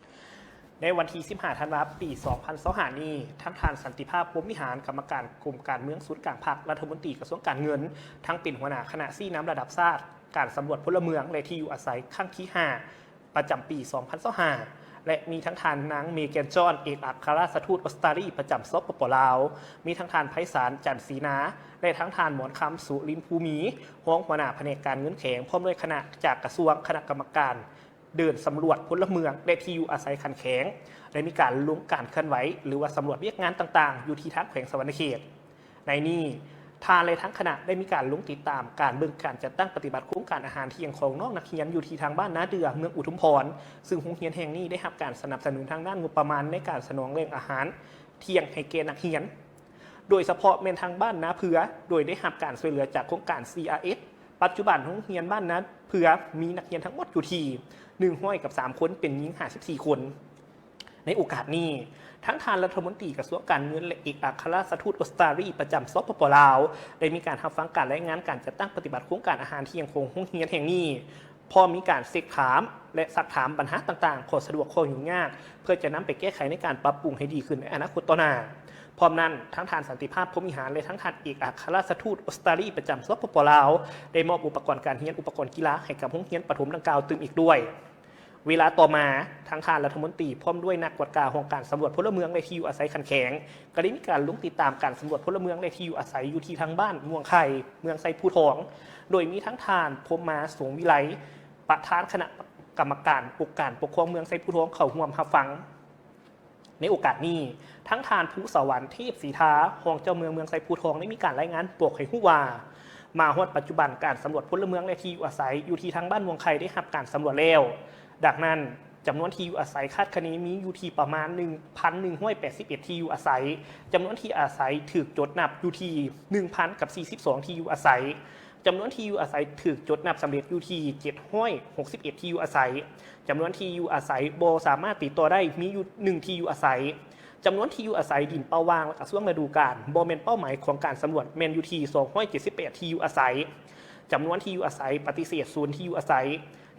ໃນວັນທີ ສິບຫ້າ ທັນວາ ປີສອງພັນຊາວຫ້າ ນີ້, ທາງທ່ານ ສັນຕິພາບ ພົມວິຫານ ກຳມະການກົມການເມືອງສູນກາງພັກ, ລັດຖະມົນຕີກະຊວງການເງິນ, ທັງເປັນຫົວໜ້າຄະນະຊີ້ນຳລະດັບຊາດ, ການສຳຫຼວດພົນລະເມືອງ ແລະ ທີ່ຢູ່ອາໄສຄັ້ງທີ ຫ້າ ປະຈຳປີສອງພັນຊາວຫ້າ ແລະ ມີທັງທ່ານນາງ ເມແກນຈອນ ເອກອັກຄະລາຊະທູດອົດສະຕາລີປະຈຳ ສປປ ລາວ, ມີທັງທ່ານ ໄພສານ ຈັນສີນາ ແລະ ທັງທ່ານ ໝອນຄຳ ສຸລິນພູມີ ຮອງຫົວໜ້າພະແນກການເງິນແຂວງ ພ້ອມດ້ວຍຄະນະຈາກກະຊວງ, ຄະນະກຳມະການເດີ່ນສຳຫຼວດພົນລະເມືອງ ແລະ ທີ່ຢູ່ອາໄສຂັ້ນແຂວງ ໄດ້ມີການລົງການເຄື່ອນໄຫວ ຫຼືວ່າສຳຫຼວດວຽກງານຕ່າງໆ ຢູ່ທີ່ທາງແຂວງສະຫວັນນະເຂດ. ໃນນີ້, ທ່ານ ແລະ ທັງຄະນະໄດ້ມີການລົງຕິດຕາມການເບິ່ງການຈັດຕັ້ງປະຕິບັດໂຄງການອາຫານທ່ຽງຂອງນ້ອງນັກຮຽນຢູ່ທີ່ທາງບ້ານນາເດື່ອ ເມືອງອຸທຸມພອນ, ຊຶ່ງໂຮງຮຽນແຫ່ງນີ້ໄດ້ຮັບການສະໜັບສະໜູນທາງດ້ານງົບປະມານໃນການສະໜອງແຫຼ່ງອາຫານທ່ຽງໃຫ້ແກ່ນັກຮຽນ, ໂດຍສະເພາະແມ່ນທາງບ້ານນາເຜືອ, ໂດຍໄດ້ຮັບການຊ່ວຍເຫຼືອຈາກໂຄງການ ຊີອາເອັສ ປ ປັດຈຸບັນໂຮງຮຽນບ້ານນາເຜືອກມີນັກຮຽນທັງໝົດຢູ່ທີ່ໜຶ່ງຮ້ອຍກັບສາມຄົນ ເປັນຍິງຫ້າສິບສີ່ຄົນ. ໃນໂອກາດນີ້, ທັງທ່ານລັດຖະມົນຕີກະຊວງການເງິນ ແລະ ເອກອັກຄະລັດຖະທູດອົດສະຕາລີປະຈຳ ສປປ ລາວ ໄດ້ມີການຮັບຟັງການລາຍງານການຈັດຕັ້ງປະຕິບັດໂຄງການອາຫານທ່ຽງຂອງໂຮງຮຽນແຫ່ງນີ້, ພ້ອມມີການເຊັກຖາມ ແລະ ຊັກຖາມບັນຫາຕ່າງໆ, ຂໍ້ສະດວກ, ຂໍ້ຫຍຸ້ງຍາກ ເພື່ອຈະນຳໄປແກ້ໄຂໃນການປັບປຸງໃຫ້ດີຂຶ້ນໃນອະນາຄົດຕໍ່ໜ້າ. ພ້ອມນັ້ນ, ທັງທ່ານສັນຕິພາບ ພົມວິຫານ ແລະ ທັງທ່ານເອກອັກຄະລັດຖະທູດອົດສະຕາລີປະຈຳ ສປປ ລາວ ໄດ້ມອບອຸປະກອນການຮຽນ, ອຸປະກອນກິລາໃຫ້ກັບໂຮງຮຽນປະຖົມດັ່ງກ່າວຕື່ມອີກດ້ວຍ. ເວລາຕໍ່ມາ, ທາງທ່ານລັດຖະມົນຕີ ພ້ອມດ້ວຍນັກກວດກາຫ້ອງການສຳຫຼວດພົນລະເມືອງ ແລະ ທີ່ຢູ່ອາໄສຂັ້ນແຂວງ ກໍໄດ້ມີການລົງຕິດຕາມການສຳຫຼວດພົນລະເມືອງ ແລະ ທີ່ຢູ່ອາໄສຢູ່ທີ່ທາງບ້ານມ່ວງໄຂ່ ເມືອງໄຊພູທອງ, ໂດຍມີທັງທ່ານ ພົມມາ ສົງວິໄລ ປະທານຄະນະກຳມະການອົງການປົກຄອງເມືອງໄຊພູທອງ ເຂົ້າຮ່ວມຮັບຟັງ. ໃນໂອກາດນີ້, ທັງທ່ານ ພູສະຫວັນ ເທບສີທາ ຮອງເຈົ້າເມືອງເມືອງໄຊພູທອງ ໄດ້ມີການລາຍງານບອກໃຫ້ຮູ້ວ່າ, ມາຮອດປັດຈຸບັນການສຳຫຼວດພົນລະເມືອງ ແລະ ທີ່ຢູ່ອາໄສຢູ່ທີ່ທາງບ້ານມ່ວງໄຂ່ໄດ້ຮັບການສຳຫຼວດແລ້ວ. ດັ່ງນັ້ນ, ຈຳນວນທີ່ຢູ່ອາໄສຄາດຄະເນມີຢູ່ທີ່ປະມານໜຶ່ງພັນໜຶ່ງຮ້ອຍແປດສິບເອັດທີ່ຢູ່ອາໄສ, ຈຳນວນທີ່ອາໄສຖືກຈົດນັບຢູ່ທີ່ໜຶ່ງພັນກັບສີ່ສິບສອງທີ່ຢູ່ອາໄສ, ຈຳນວນທີ່ຢູ່ອາໄສຖືກຈົດນັບສຳເລັດຢູ່ທີ່ເຈັດຮ້ອຍຫົກສິບເອັດທີ່ຢູ່ອາໄສ, ຈຳນວນທີ່ຢູ່ອາໄສບໍ່ສາມາດຕິດຕໍ່ໄດ້ມີຢູ່ໜຶ່ງທີ່ຢູ່ອາໄສ, ຈຳນວນທີ່ຢູ່ອາໄສດິນເປົ່າວ່າງ ແລະ ກະຊ່ວງລະດູການບໍ່ແມ່ນເປົ້າໝາຍຂອງການສຳຫຼວດແມ່ນຢູ່ທີ່ສອງຮ້ອຍເຈັດສິບແປດທີ່ຢູ່ອາໄສ, ຈຳນວນທີ່ຢູ່ອາໄສປະຕິເສດສູນທີ່ຢູ່ອາໄສ,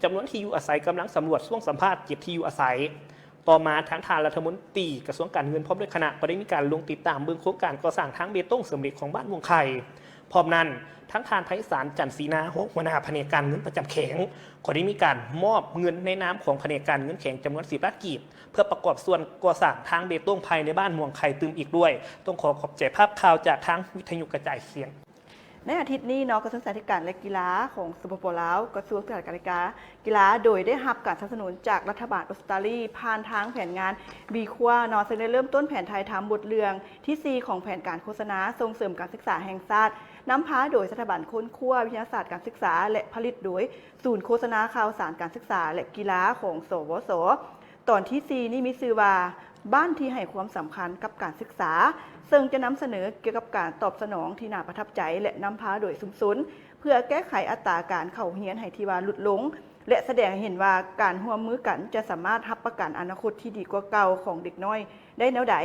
ຈຳນວນທີ່ຢູ່ອາໄສກຳລັງສຳຫຼວດຊ່ວງສຳພາດເຈັດທີ່ຢູ່ອາໄສ. ຕໍ່ມາ, ທາງທ່ານລັດຖະມົນຕີກະຊວງການເງິນ ພ້ອມດ້ວຍຄະນະ ກໍໄດ້ມີການລົງຕິດຕາມເບິ່ງໂຄງການກໍ່ສ້າງທາງເບຕົງເສີມເຫຼັກຂອງບ້ານມ່ວງໄຂ່. ພ້ອມນັ້ນ, ທາງທ່ານ ໄພສານ ຈັນສີນາ ຮອງຫົວໜ້າພະແນກການເງິນປະຈຳແຂວງ ກໍໄດ້ມີການມອບເງິນໃນນາມຂອງພະແນກການເງິນແຂວງ ຈຳນວນສິບລ້ານກີບ ເພື່ອປະກອບສ່ວນກໍ່ສ້າງທາງເບຕົງພາຍໃນບ້ານມ່ວງໄຂ່ຕື່ມອີກດ້ວຍ. ຕ້ອງຂໍຂອບໃຈພາບຂ່າວຈາກທາງວິທະຍຸກະຈາຍສຽງ. ໃນອາທິດນີ້ເນາະ, ກະຊວງສຶກສາທິການ ແລະ ກິລາຂອງ ສປປ ລາວ, ກະຊວງສຶກສາທິການ ແລະ ກິລາ ໂດຍໄດ້ຮັບການສະໜັບສະໜູນຈາກລັດຖະບານອົດສະຕາລີ ຜ່ານທາງແຜນງານ ບີ ຄົວ ເນາະ, ເຊິ່ງໄດ້ເລີ່ມຕົ້ນແຜນຖ່າຍທຳບົດເລື່ອງທີສີ່ຂອງແຜນການໂຄສະນາສົ່ງເສີມການສຶກສາແຫ່ງຊາດ, ນຳພາໂດຍສະຖາບັນຄົ້ນຄວ້າວິທະຍາສາດການສຶກສາ ແລະ ຜະລິດໂດຍສູນໂຄສະນາຂ່າວສານການສຶກສາ ແລະ ກິລາຂອງ ສວສ. ຕອນທີສີ່ນີ້ມີຊື່ວ່າ ບ້ານທີ່ໃຫ້ຄວາມສຳຄັນກັບການສຶກສາ, ເຊິ່ງຈະນຳສະເໜີກ່ຽວກັບການຕອບສະໜອງທີ່ໜ້າປະທັບໃຈ ແລະ ນຳພາໂດຍຊຸມຊົນ ເພື່ອແກ້ໄຂອັດຕາການເຂົ້າຮຽນໃຫ້ທີ່ວ່າຫຼຸດລົງ ແລະ ສະແດງໃຫ້ເຫັນວ່າການຮ່ວມມືກັນຈະສາມາດຮັບປະກັນອະນາຄົດທີ່ດີກວ່າເກົ່າຂອງເດັກນ້ອຍໄດ້ແນວໃດ.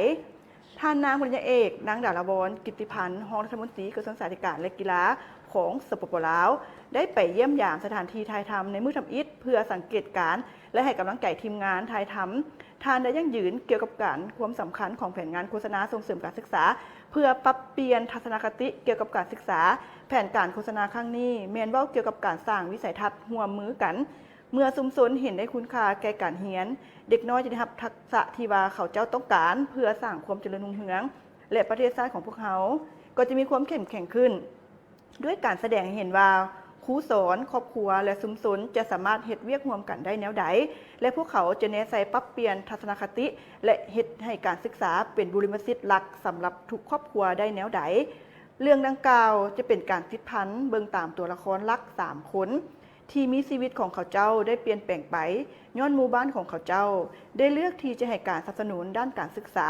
ທ່ານນາງ ປະລິນຍາເອກ ນາງ ດາລາວອນ ກິດຕິພັນ ຮອງລັດຖະມົນຕີກະຊວງສຶກສາທິການ ແລະ ກິລາຂອງ ສປປ ລາວ ໄດ້ໄປຢ້ຽມຢາມສະຖານທີ່ຖ່າຍທຳໃນມື້ທຳອິດ ເພື່ອສັງເກດການ ແລະ ໃຫ້ກຳລັງໃຈທີມງານຖ່າຍທຳ. ທ່ານໄດ້ຢັ້ງຢືນກ່ຽວກັບການ ຄວາມສຳຄັນຂອງແຜນງານໂຄສະນາສົ່ງເສີມການສຶກສາ ເພື່ອປັບປ່ຽນທັດສະນະຄະຕິກ່ຽວກັບການສຶກສາ. ແຜນການໂຄສະນາຄັ້ງນີ້ແມ່ນເວົ້າກ່ຽວກັບການສ້າງວິໄສທັດຮ່ວມມືກັນ. ເມື່ອຊຸມຊົນເຫັນໄດ້ຄຸນຄ່າແກ່ການຮຽນ, ເດັກນ້ອຍຈະໄດ້ຮັບທັກສະທີ່ວ່າເຂົາເຈົ້າຕ້ອງການ ເພື່ອສ້າງຄວາມຈະເລີນຮຸ່ງເຮືອງ ແລະ ປະເທດຊາດຂອງພວກເຮົາກໍຈະມີຄວາມເຂັ້ມແຂງຂຶ້ນ. ດ້ວຍການສະແດງໃຫ້ເຫັນວ່າ ຄູສອນ, ຄອບຄົວ ແລະ ຊຸມຊົນຈະສາມາດເຮັດວຽກຮ່ວມກັນໄດ້ແນວໃດ ແລະ ພວກເຂົາຈະແນໃສ່ປັບປ່ຽນທັດສະນະຄະຕິ ແລະ ເຮັດໃຫ້ການສຶກສາເປັນບຸລິມະສິດຫຼັກສຳລັບທຸກຄອບຄົວໄດ້ແນວໃດ. ເລື່ອງດັ່ງກ່າວຈະເປັນການຕິດພັນເບິ່ງຕາມຕົວລະຄອນຫຼັກສາມຄົນ ທີ່ມີຊີວິດຂອງເຂົາເຈົ້າໄດ້ປ່ຽນແປງໄປ ຍ້ອນໝູ່ບ້ານຂອງເຂົາເຈົ້າໄດ້ເລືອກທີ່ຈະໃຫ້ການສະໜັບສະໜູນດ້ານການສຶກສາ.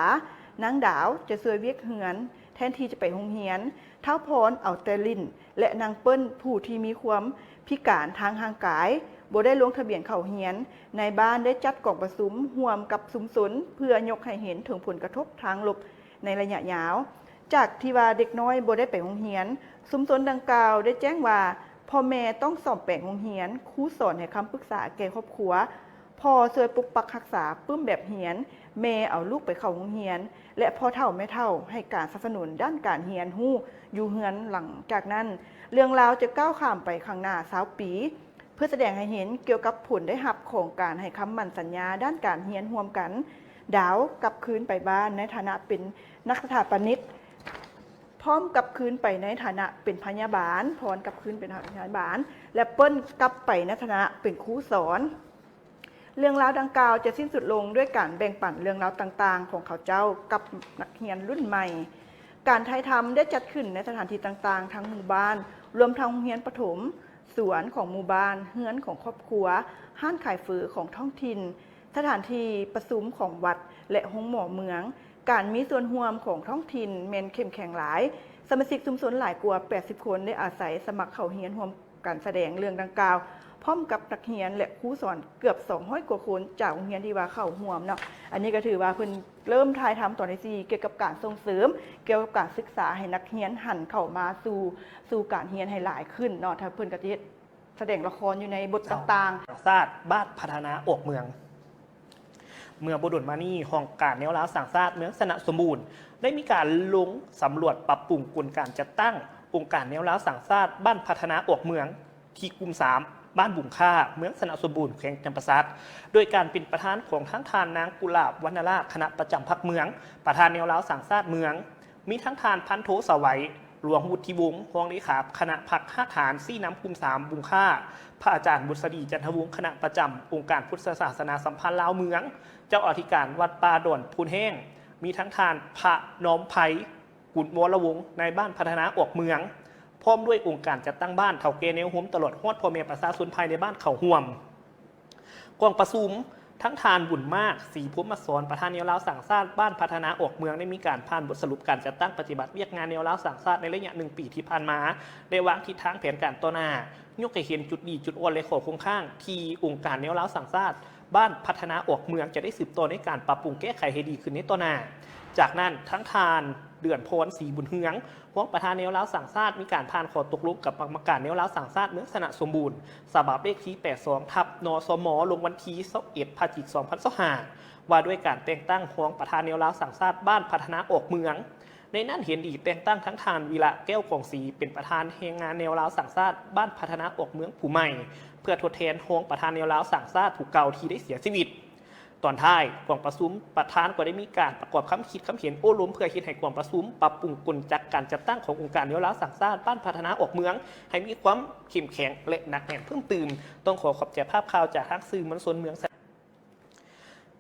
ນາງດາວຈະຊ່ວຍວຽກເຮືອນແທນທີ່ຈະໄປໂຮງຮຽນ, ທ້າວພອນເອົາແຕ່ຫຼິ້ນ ແລະ ນາງເປີ້ນຜູ້ທີ່ມີຄວາມພິການທາງຮ່າງກາຍ ບໍ່ໄດ້ລົງທະບຽນເຂົ້າຮຽນ. ນາຍບ້ານໄດ້ຈັດກອງປະຊຸມຮ່ວມກັບຊຸມຊົນ ເພື່ອຍົກໃຫ້ເຫັນເຖິງຜົນກະທົບທາງລົບໃນໄລຍະຍາວ ຈາກທີ່ວ່າເດັກນ້ອຍບໍ່ໄດ້ໄປໂຮງຮຽນ. ຊຸມຊົນດັ່ງກ່າວໄດ້ແຈ້ງວ່າ ພໍ່ແມ່ຕ້ອງສ້ອມແປງໂຮງຮຽນ, ຄູສອນໃຫ້ຄຳປຶກສາແກ່ຄອບຄົວ, ພໍ່ຊ່ວຍປົກປັກຮັກສາປຶ້ມແບບຮຽນ, ແມ່ເອົາລູກໄປເຂົ້າໂຮງຮຽນ ແລະ ພໍ່ເຖົ້າແມ່ເຖົ້າໃຫ້ການສະໜັບສະໜູນດ້ານການຮຽນຮູ້ຢູ່ເຮືອນ. ຫຼັງຈາກນັ້ນ ເລື່ອງລາວຈະກ້າວຂ້າມໄປຂ້າງໜ້າຊາວປີ ເພື່ອສະແດງໃຫ້ເຫັນກ່ຽວກັບຜົນໄດ້ຮັບຂອງການໃຫ້ຄຳໝັ້ນສັນຍາດ້ານການຮຽນຮ່ວມກັນ. ດາວກັບຄືນໄປບ້ານໃນຖານະເປັນນັກສະຖາປະນິກ, ພ້ອມກັບຄືນໄປໃນຖານະເປັນພະຍາບານ, ພອນກັບຄືນເປັນພະຍາບານ ແລະ ເປີ້ນກັບໄປໃນຖານະເປັນຄູສອນ. ເລື່ອງລາວດັ່ງກ່າວຈະສິ້ນສຸດລົງດ້ວຍການແບ່ງປັນເລື່ອງລາວຕ່າງໆຂອງເຂົາເຈົ້າກັບນັກຮຽນລຸ້ນໃໝ່. ການຖ່າຍທຳໄດ້ຈັດຂຶ້ນໃນສະຖານທີ່ຕ່າງໆ ທັງໝູ່ບ້ານ, ລວມທັງໂຮງຮຽນປະຖົມ, ສວນຂອງໝູ່ບ້ານ, ເຮືອນຂອງຄອບຄົວ, ຮ້ານຂາຍເຝີຂອງທ້ອງຖິ່ນ, ສະຖານທີ່ປະຊຸມຂອງວັດ ແລະ ໂຮງໝໍເມືອງ. ການມີສ່ວນຮ່ວມຂອງທ້ອງຖິ່ນແມ່ນເຂັ້ມແຂງຫຼາຍ. ສະມາຊິກຊຸມຊົນຫຼາຍກວ່າແປດສິບຄົນໄດ້ອາໄສສະໝັກເຂົ້າຮຽນຮ່ວມ ການສະແດງເລື່ອງດັ່ງກ່າວ ພ້ອມກັບນັກຮຽນ ແລະ ຄູສອນເກືອບສອງຮ້ອຍກວ່າຄົນ ຈາກໂຮງຮຽນທີ່ວ່າເຂົ້າຮ່ວມເນາະ. ອັນນີ້ກໍຖືວ່າເພິ່ນເລີ່ມຖ່າຍທຳຕອນທີສີ່ ກ່ຽວກັບການສົ່ງເສີມ ກ່ຽວກັບການສຶກສາໃຫ້ນັກຮຽນຫັນເຂົ້າມາສູ່ ສູ່ການຮຽນໃຫ້ຫຼາຍຂຶ້ນເນາະ. ຖ້າເພິ່ນກໍຈະເຮັດ ສະແດງລະຄອນຢູ່ໃນບົດຕ່າງໆ. ສາດບ້ານພັດທະນາອອກເມືອງ. ເມື່ອບໍ່ດົນມານີ້, ຫ້ອງການແນວລາວສ້າງຊາດເມືອງຊະນະສົມບູນ ໄດ້ມີການລົງສຳຫຼວດປັບປຸງກົນການຈັດຕັ້ງອົງການແນວລາວສ້າງຊາດບ້ານພັດທະນາອອກເມືອງ ທີ່ກຸ່ມສາມ ບ້ານບຸງຄ້າ ເມືອງຊະນະສົມບູນ ແຂວງຈຳປາສັກ ໂດຍການເປັນປະທານຂອງທັງທ່ານນາງ ກຸຫຼາບ ວັນນະລາດ ຄະນະປະຈຳພັກເມືອງ, ປະທານແນວລາວສ້າງຊາດເມືອງ, ມີທັງທ່ານພັນໂທ ສະໄຫວ ຫຼວງວຸດທິວົງ ຮອງເລຂາຄະນະພັກຮາກຖານຊີ້ນຳກຸ່ມສາມ ບຸງຄ້າ, ພະອາຈານບຸດສະດີ ຈັນທະວົງ ຄະນະປະຈຳອົງການພຸດທະສາສະໜາສຳພັນລາວເມືອງ, ເຈົ້າອະທິການວັດປ່າດອນໂພນແຫ້ງ, ມີທັງທ່ານພະນອມໄພ ກຸນວໍລະວົງ ນາຍບ້ານພັດທະນາອອກເມືອງ, ພ້ອມດ້ວຍອົງການຈັດຕັ້ງບ້ານ, ເຖົ້າແກ່ແນວໂຮມ ຕະຫຼອດຮອດພໍ່ແມ່ປະຊາຊົນພາຍໃນບ້ານເຂົ້າຮ່ວມ. ກອງປະຊຸມ, ທັງທ່ານ ບຸນມາກ ສີພົມມະສອນ ປະທານແນວລາວສ້າງຊາດບ້ານພັດທະນາອອກເມືອງ ໄດ້ມີການຜ່ານບົດສະຫຼຸບການຈັດຕັ້ງປະຕິບັດວຽກງານແນວລາວສ້າງຊາດໃນໄລຍະໜຶ່ງປີທີ່ຜ່ານມາ ແລະ ວາງທິດທາງແຜນການຕໍ່ໜ້າ, ຍົກໃຫ້ເຫັນຈຸດດີ, ຈຸດອ່ອນ ແລະ ຂໍ້ຄົງຄ້າງທີ່ອົງການແນວລາວສ້າງຊາດບ້ານພັດທະນາອອກເມືອງຈະໄດ້ສືບຕໍ່ໃນການປັບປຸງແກ້ໄຂໃຫ້ດີຂຶ້ນໃນຕໍ່ໜ້າ. ຈາກນັ້ນ, ທັງທ່ານ ເດືອນພອນ ສີບຸນເຮືອງ ຮອງປະທານແນວລາວສ້າງຊາດ ມີການຜ່ານຂໍ້ຕົກລົງກັບກຳມະການແນວລາວສ້າງຊາດເມືອງຊະນະສົມບູນ ສະບັບເລກທີແປດສອງ ທັບ ນສມ ລົງວັນທີຊາວເອັດ ພະຈິກ ສອງພັນຊາວຫ້າ ວ່າດ້ວຍການແຕ່ງຕັ້ງຮອງປະທານແນວລາວສ້າງຊາດບ້ານພັດທະນາອອກເມືອງ. ໃນນັ້ນເຫັນດີແຕ່ງຕັ້ງທັງທ່ານ ວິລະ ແກ້ວກອງສີ ເປັນປະທານແຮງງານແນວລາວສ້າງຊາດບ້ານພັດທະນາອອກເມືອງຜູ້ໃໝ່ ເພື່ອທົດແທນຮອງປະທານແນວລາວສ້າງຊາດຜູ້ເກົ່າທີ່ໄດ້ເສຍຊີວິດ. ຕອນທ້າຍກອງປະຊຸມ, ປະທານກໍໄດ້ມີການປະກອບຄຳຄິດຄຳເຫັນໂອ້ລົມ ເພື່ອເຮັດໃຫ້ກອງປະຊຸມປັບປຸງກົນຈັກການຈັດຕັ້ງຂອງອົງການແນວລາວສ້າງຊາດບ້ານພັດທະນາອອກເມືອງ ໃຫ້ມີຄວາມເຂັ້ມແຂງ ແລະ ໜັກແໜ້ນເພີ່ມຕື່ມ. ຕ້ອງຂໍຂອບໃຈພາບຂ່າວຈາກທາງສື່ມວນຊົນເມືອງ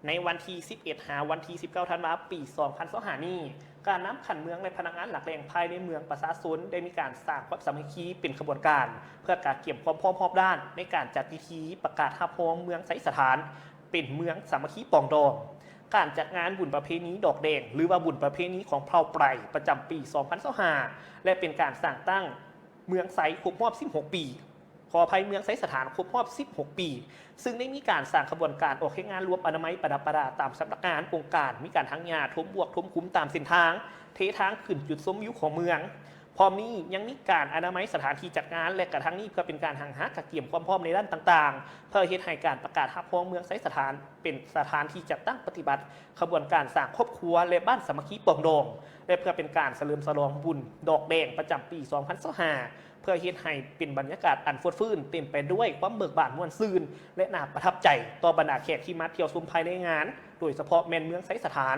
ໃນວັນທີສິບເອັດ ຫາວັນທີສິບເກົ້າ ທັນວາ ປີສອງພັນຊາວຫ້ານີ້, ການນຳຂັ້ນເມືອງ ແລະ ພະນັກງານຫຼັກແຫຼ່ງພາຍໃນເມືອງ, ປະຊາຊົນໄດ້ມີການສ້າງຄວາມສາມັກຄີເປັນຂະບວນການ ເພື່ອການກຽມຄວາມພ້ອມຮອບດ້ານໃນການຈັດພິທີປະກາດຮັບຮອງເມືອງໄຊສະຖານ ເປັນເມືອງສາມັກຄີປອງດອງ, ການຈັດງານບຸນປະເພນີດອກແດງ ຫຼືວ່າບຸນປະເພນີຂອງເຜົ່າໄປຣ ປະຈຳປີສອງພັນຊາວຫ້າ ແລະ ເປັນການສ້າງຕັ້ງເມືອງໄຊຄົບຮອບສິບຫົກປີ, ຂໍອະໄພ, ເມືອງໄຊສະຖານຄົບຮອບສິບຫົກປີ, ຊຶ່ງໄດ້ມີການສ້າງຂະບວນການອອກແຮງງານລວມອະນາໄມປະດັບປະດາຕາມສຳນັກງານອົງການ, ມີການຖາງຫຍ້າ, ຖົມບວກ, ຖົມຂຸມຕາມເສັ້ນທາງ, ເທທາງຂຶ້ນຈຸດຊົມວິວຂອງເມືອງ. ພ້ອມນີ້ຍັງມີການອະນາໄມສະຖານທີ່ຈັດງານ ແລະ ກະທັງນີ້ເພື່ອເປັນການຮັ່ງຫາກະກຽມຄວາມພ້ອມໃນດ້ານຕ່າງໆ ເພື່ອເຮັດໃຫ້ການປະກາດຮັບຮອງເມືອງໄຊສະຖານເປັນສະຖານທີ່ຈັດຕັ້ງປະຕິບັດຂະບວນການສ້າງຄອບຄົວ ແລະ ບ້ານສາມັກຄີປອງດອງ ແລະ ເພື່ອເປັນການສະເຫຼີມສະຫຼອງບຸນດອກແດງປະຈຳປີສອງພັນຊາວຫ້າ ເພື່ອເຮັດໃຫ້ເປັນບັນຍາກາດອັນຟົດຟື້ນ ເຕັມໄປດ້ວຍຄວາມເບີກບານມ່ວນຊື່ນ ແລະ ໜ້າປະທັບໃຈຕໍ່ບັນດາແຂກທີ່ມາທ່ຽວຊົມພາຍໃນງານ, ໂດຍສະເພາະແມ່ນເມືອງໄຊສະຖານ.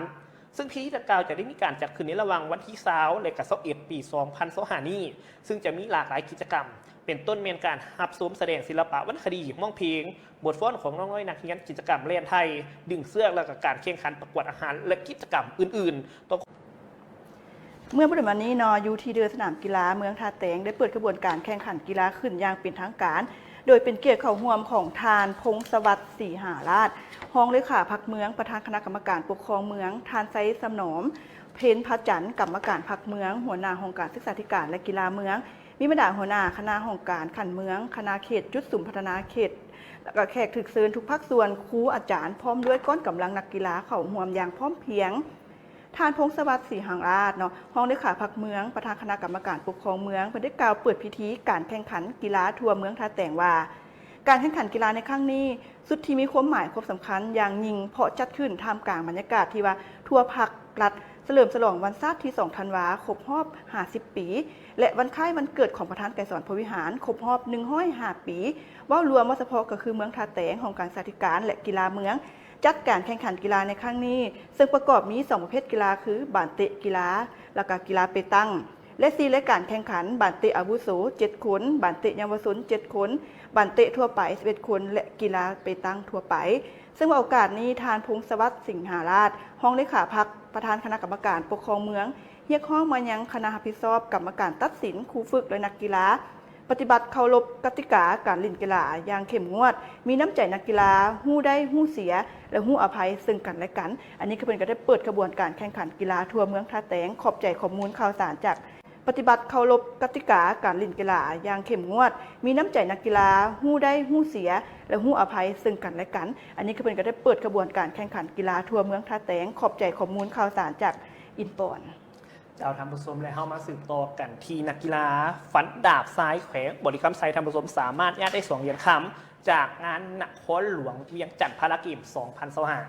ຊຶ່ງພິທີດັ່ງກ່າວຈະໄດ້ມີການຈັດຂຶ້ນໃນລະຫວ່າງວັນທີຊາວ ແລະ ກະຊາວເອັດ ປີສອງພັນຊາວຫ້ານີ້, ຊຶ່ງຈະມີຫຼາກຫຼາຍກິດຈະກຳ ເປັນຕົ້ນແມ່ນການຮັບຊົມສະແດງສິລະປະວັນນະຄະດີ, ຮ້ອງເພງ, ບົດຟ້ອນຂອງນ້ອງນ້ອຍນັກຮຽນ, ກິດຈະກຳແລ່ນໄທດຶງເຊືອກ ແລະ ກະການແຂ່ງຂັນປະກວດອາຫານ ແລະ ກິດຈະກຳອື່ນໆ. ເມື່ອບໍ່ດົນມານີ້ເນາະ ຢູ່ທີ່ເດີ່ສະໜາມກິລາເມືອງທ່າແຕງ ໄດ້ເປີດຂະບວນການແຂ່ງຂັນກິລາຂຶ້ນຢ່າງເປັນທາງການ ໂດຍເປັນກຽດເຂົ້າຮ່ວມຂອງທ່ານ ພົງສະຫວັດ ສີຫາລາດ ຮອງເລຂາພັກເມືອງ, ປະທານຄະນະກຳມະການປົກຄອງເມືອງ, ທ່ານ ໄຊສະໜອມ ເພັນພະຈັນ ກຳມະການພັກເມືອງ, ຫົວໜ້າຫ້ອງການສຶກສາທິການ ແລະ ກິລາເມືອງ, ມີບັນດາຫົວໜ້າຄະນະຫ້ອງການຂັ້ນເມືອງ, ຄະນະເຂດ, ຈຸດສຸມພັດທະນາເຂດ ແລະ ກະແຂກຖືກເຊີນທຸກພາກສ່ວນ, ຄູ, ອາຈານ ພ້ອມດ້ວຍກ້ອນກຳລັງນັກກິລາເຂົ້າຮ່ວມຢ່າງພ້ອມພຽງ. ທ່ານ ພົງສະຫວັດ ສີຫາລາດ ເນາະ ຮອງເລຂາພັກເມືອງ, ປະທານຄະນະກຳມະການປົກຄອງເມືອງ ເພິ່ນໄດ້ກ່າວເປີດພິທີການແຂ່ງຂັນກິລາທົ່ວເມືອງທ່າແຕງວ່າ, ການແຂ່ງຂັນກິລາໃນຄັ້ງນີ້ ສຸດທີ່ມີຄວາມໝາຍຄວາມສຳຄັນຢ່າງຍິ່ງ ເພາະຈັດຂຶ້ນທ່າມກາງບັນຍາກາດທີ່ວ່າທົ່ວພັກລັດ ສະເຫຼີມສະຫຼອງວັນຊາດທີສອງ ທັນວາ ຄົບຮອບຫ້າສິບປີ ແລະ ວັນຄ້າຍວັນເກີດຂອງປະທານໄກສອນ ພົມວິຫານ ຄົບຮອບໜຶ່ງຮ້ອຍຫ້າປີ. ເວົ້າລວມ, ເວົ້າສະເພາະກໍຄືເມືອງທ່າແຕງ, ຫ້ອງການສຶກສາທິການ ແລະ ກິລາເມືອງ ຈັດການແຂ່ງຂັນກິລາໃນຄັ້ງນີ້, ເຊິ່ງປະກອບມີສອງປະເພດກິລາຄື ບານເຕະກິລາ ແລ້ວກະກິລາເປຕັງ ແລະ ສີ່ລາຍການແຂ່ງຂັນ, ບານເຕະອາວຸໂສເຈັດຄົນ, ບານເຕະເຍົາວະຊົນເຈັດຄົນ, ບານເຕະທົ່ວໄປສິບເອັດຄົນ ແລະ ກິລາເປຕັງທົ່ວໄປ. ເຊິ່ງວ່າໂອກາດນີ້ ທ່ານ ພົງສະຫວັດ ສິງຫາລາດ ຮອງເລຂາພັກ, ປະທານຄະນະກຳມະການປົກຄອງເມືອງ ຮຽກຮ້ອງມາຍັງຄະນະຮັບຜິດຊອບ, ກຳມະການຕັດສິນ, ຄູຝຶກ ແລະ ນັກກິລາ ປະຕິບັດເຄົາລົບກະຕິກາການຫຼິ້ນກິລາຢ່າງເຂັ້ມງວດ, ມີນ້ຳໃຈນັກກິລາ, ຮູ້ໄດ້ຮູ້ເສຍ ແລະ ຮູ້ອະໄພເຊິ່ງກັນແລະກັນ. ອັນນີ້ຄືເພິ່ນກໍໄດ້ເປີດຂະບວນການແຂ່ງຂັນກິລາທົ່ວເມືອງທ່າແຕງ. ຂອບໃຈຂໍ້ມູນຂ່າວສານຈາກ ປະຕິບັດເຄົາລົບກະຕິກາການຫຼິ້ນກິລາຢ່າງເຂັ້ມງວດ, ມີນ້ຳໃຈນັກກິລາ, ຮູ້ໄດ້ຮູ້ເສຍ ແລະ ຮູ້ອະໄພເຊິ່ງກັນແລະກັນ. ອັນນີ້ຄືເພິ່ນກໍໄດ້ເປີດຂະບວນການແຂ່ງຂັນກິລາທົ່ວເມືອງທ່າແຕງ. ຂອບໃຈຂໍ້ມູນຂ່າວສານຈາກອິນປອນ. ເຈົ້າ ທ່ານຜູ້ຊົມ ແລະ ເຮົາມາສືບຕໍ່ກັນທີ່ນັກກິລາຟັນດາບຊາຍແຂວງບໍລິຄຳໄຊ ທ່ານຜູ້ຊົມ ສາມາດຍາດໄດ້ສອງຫຼຽນຄຳ ຈາກງານນະຄອນຫຼວງວຽງຈັນພາລາເກມສອງພັນຊາວຫ້າ.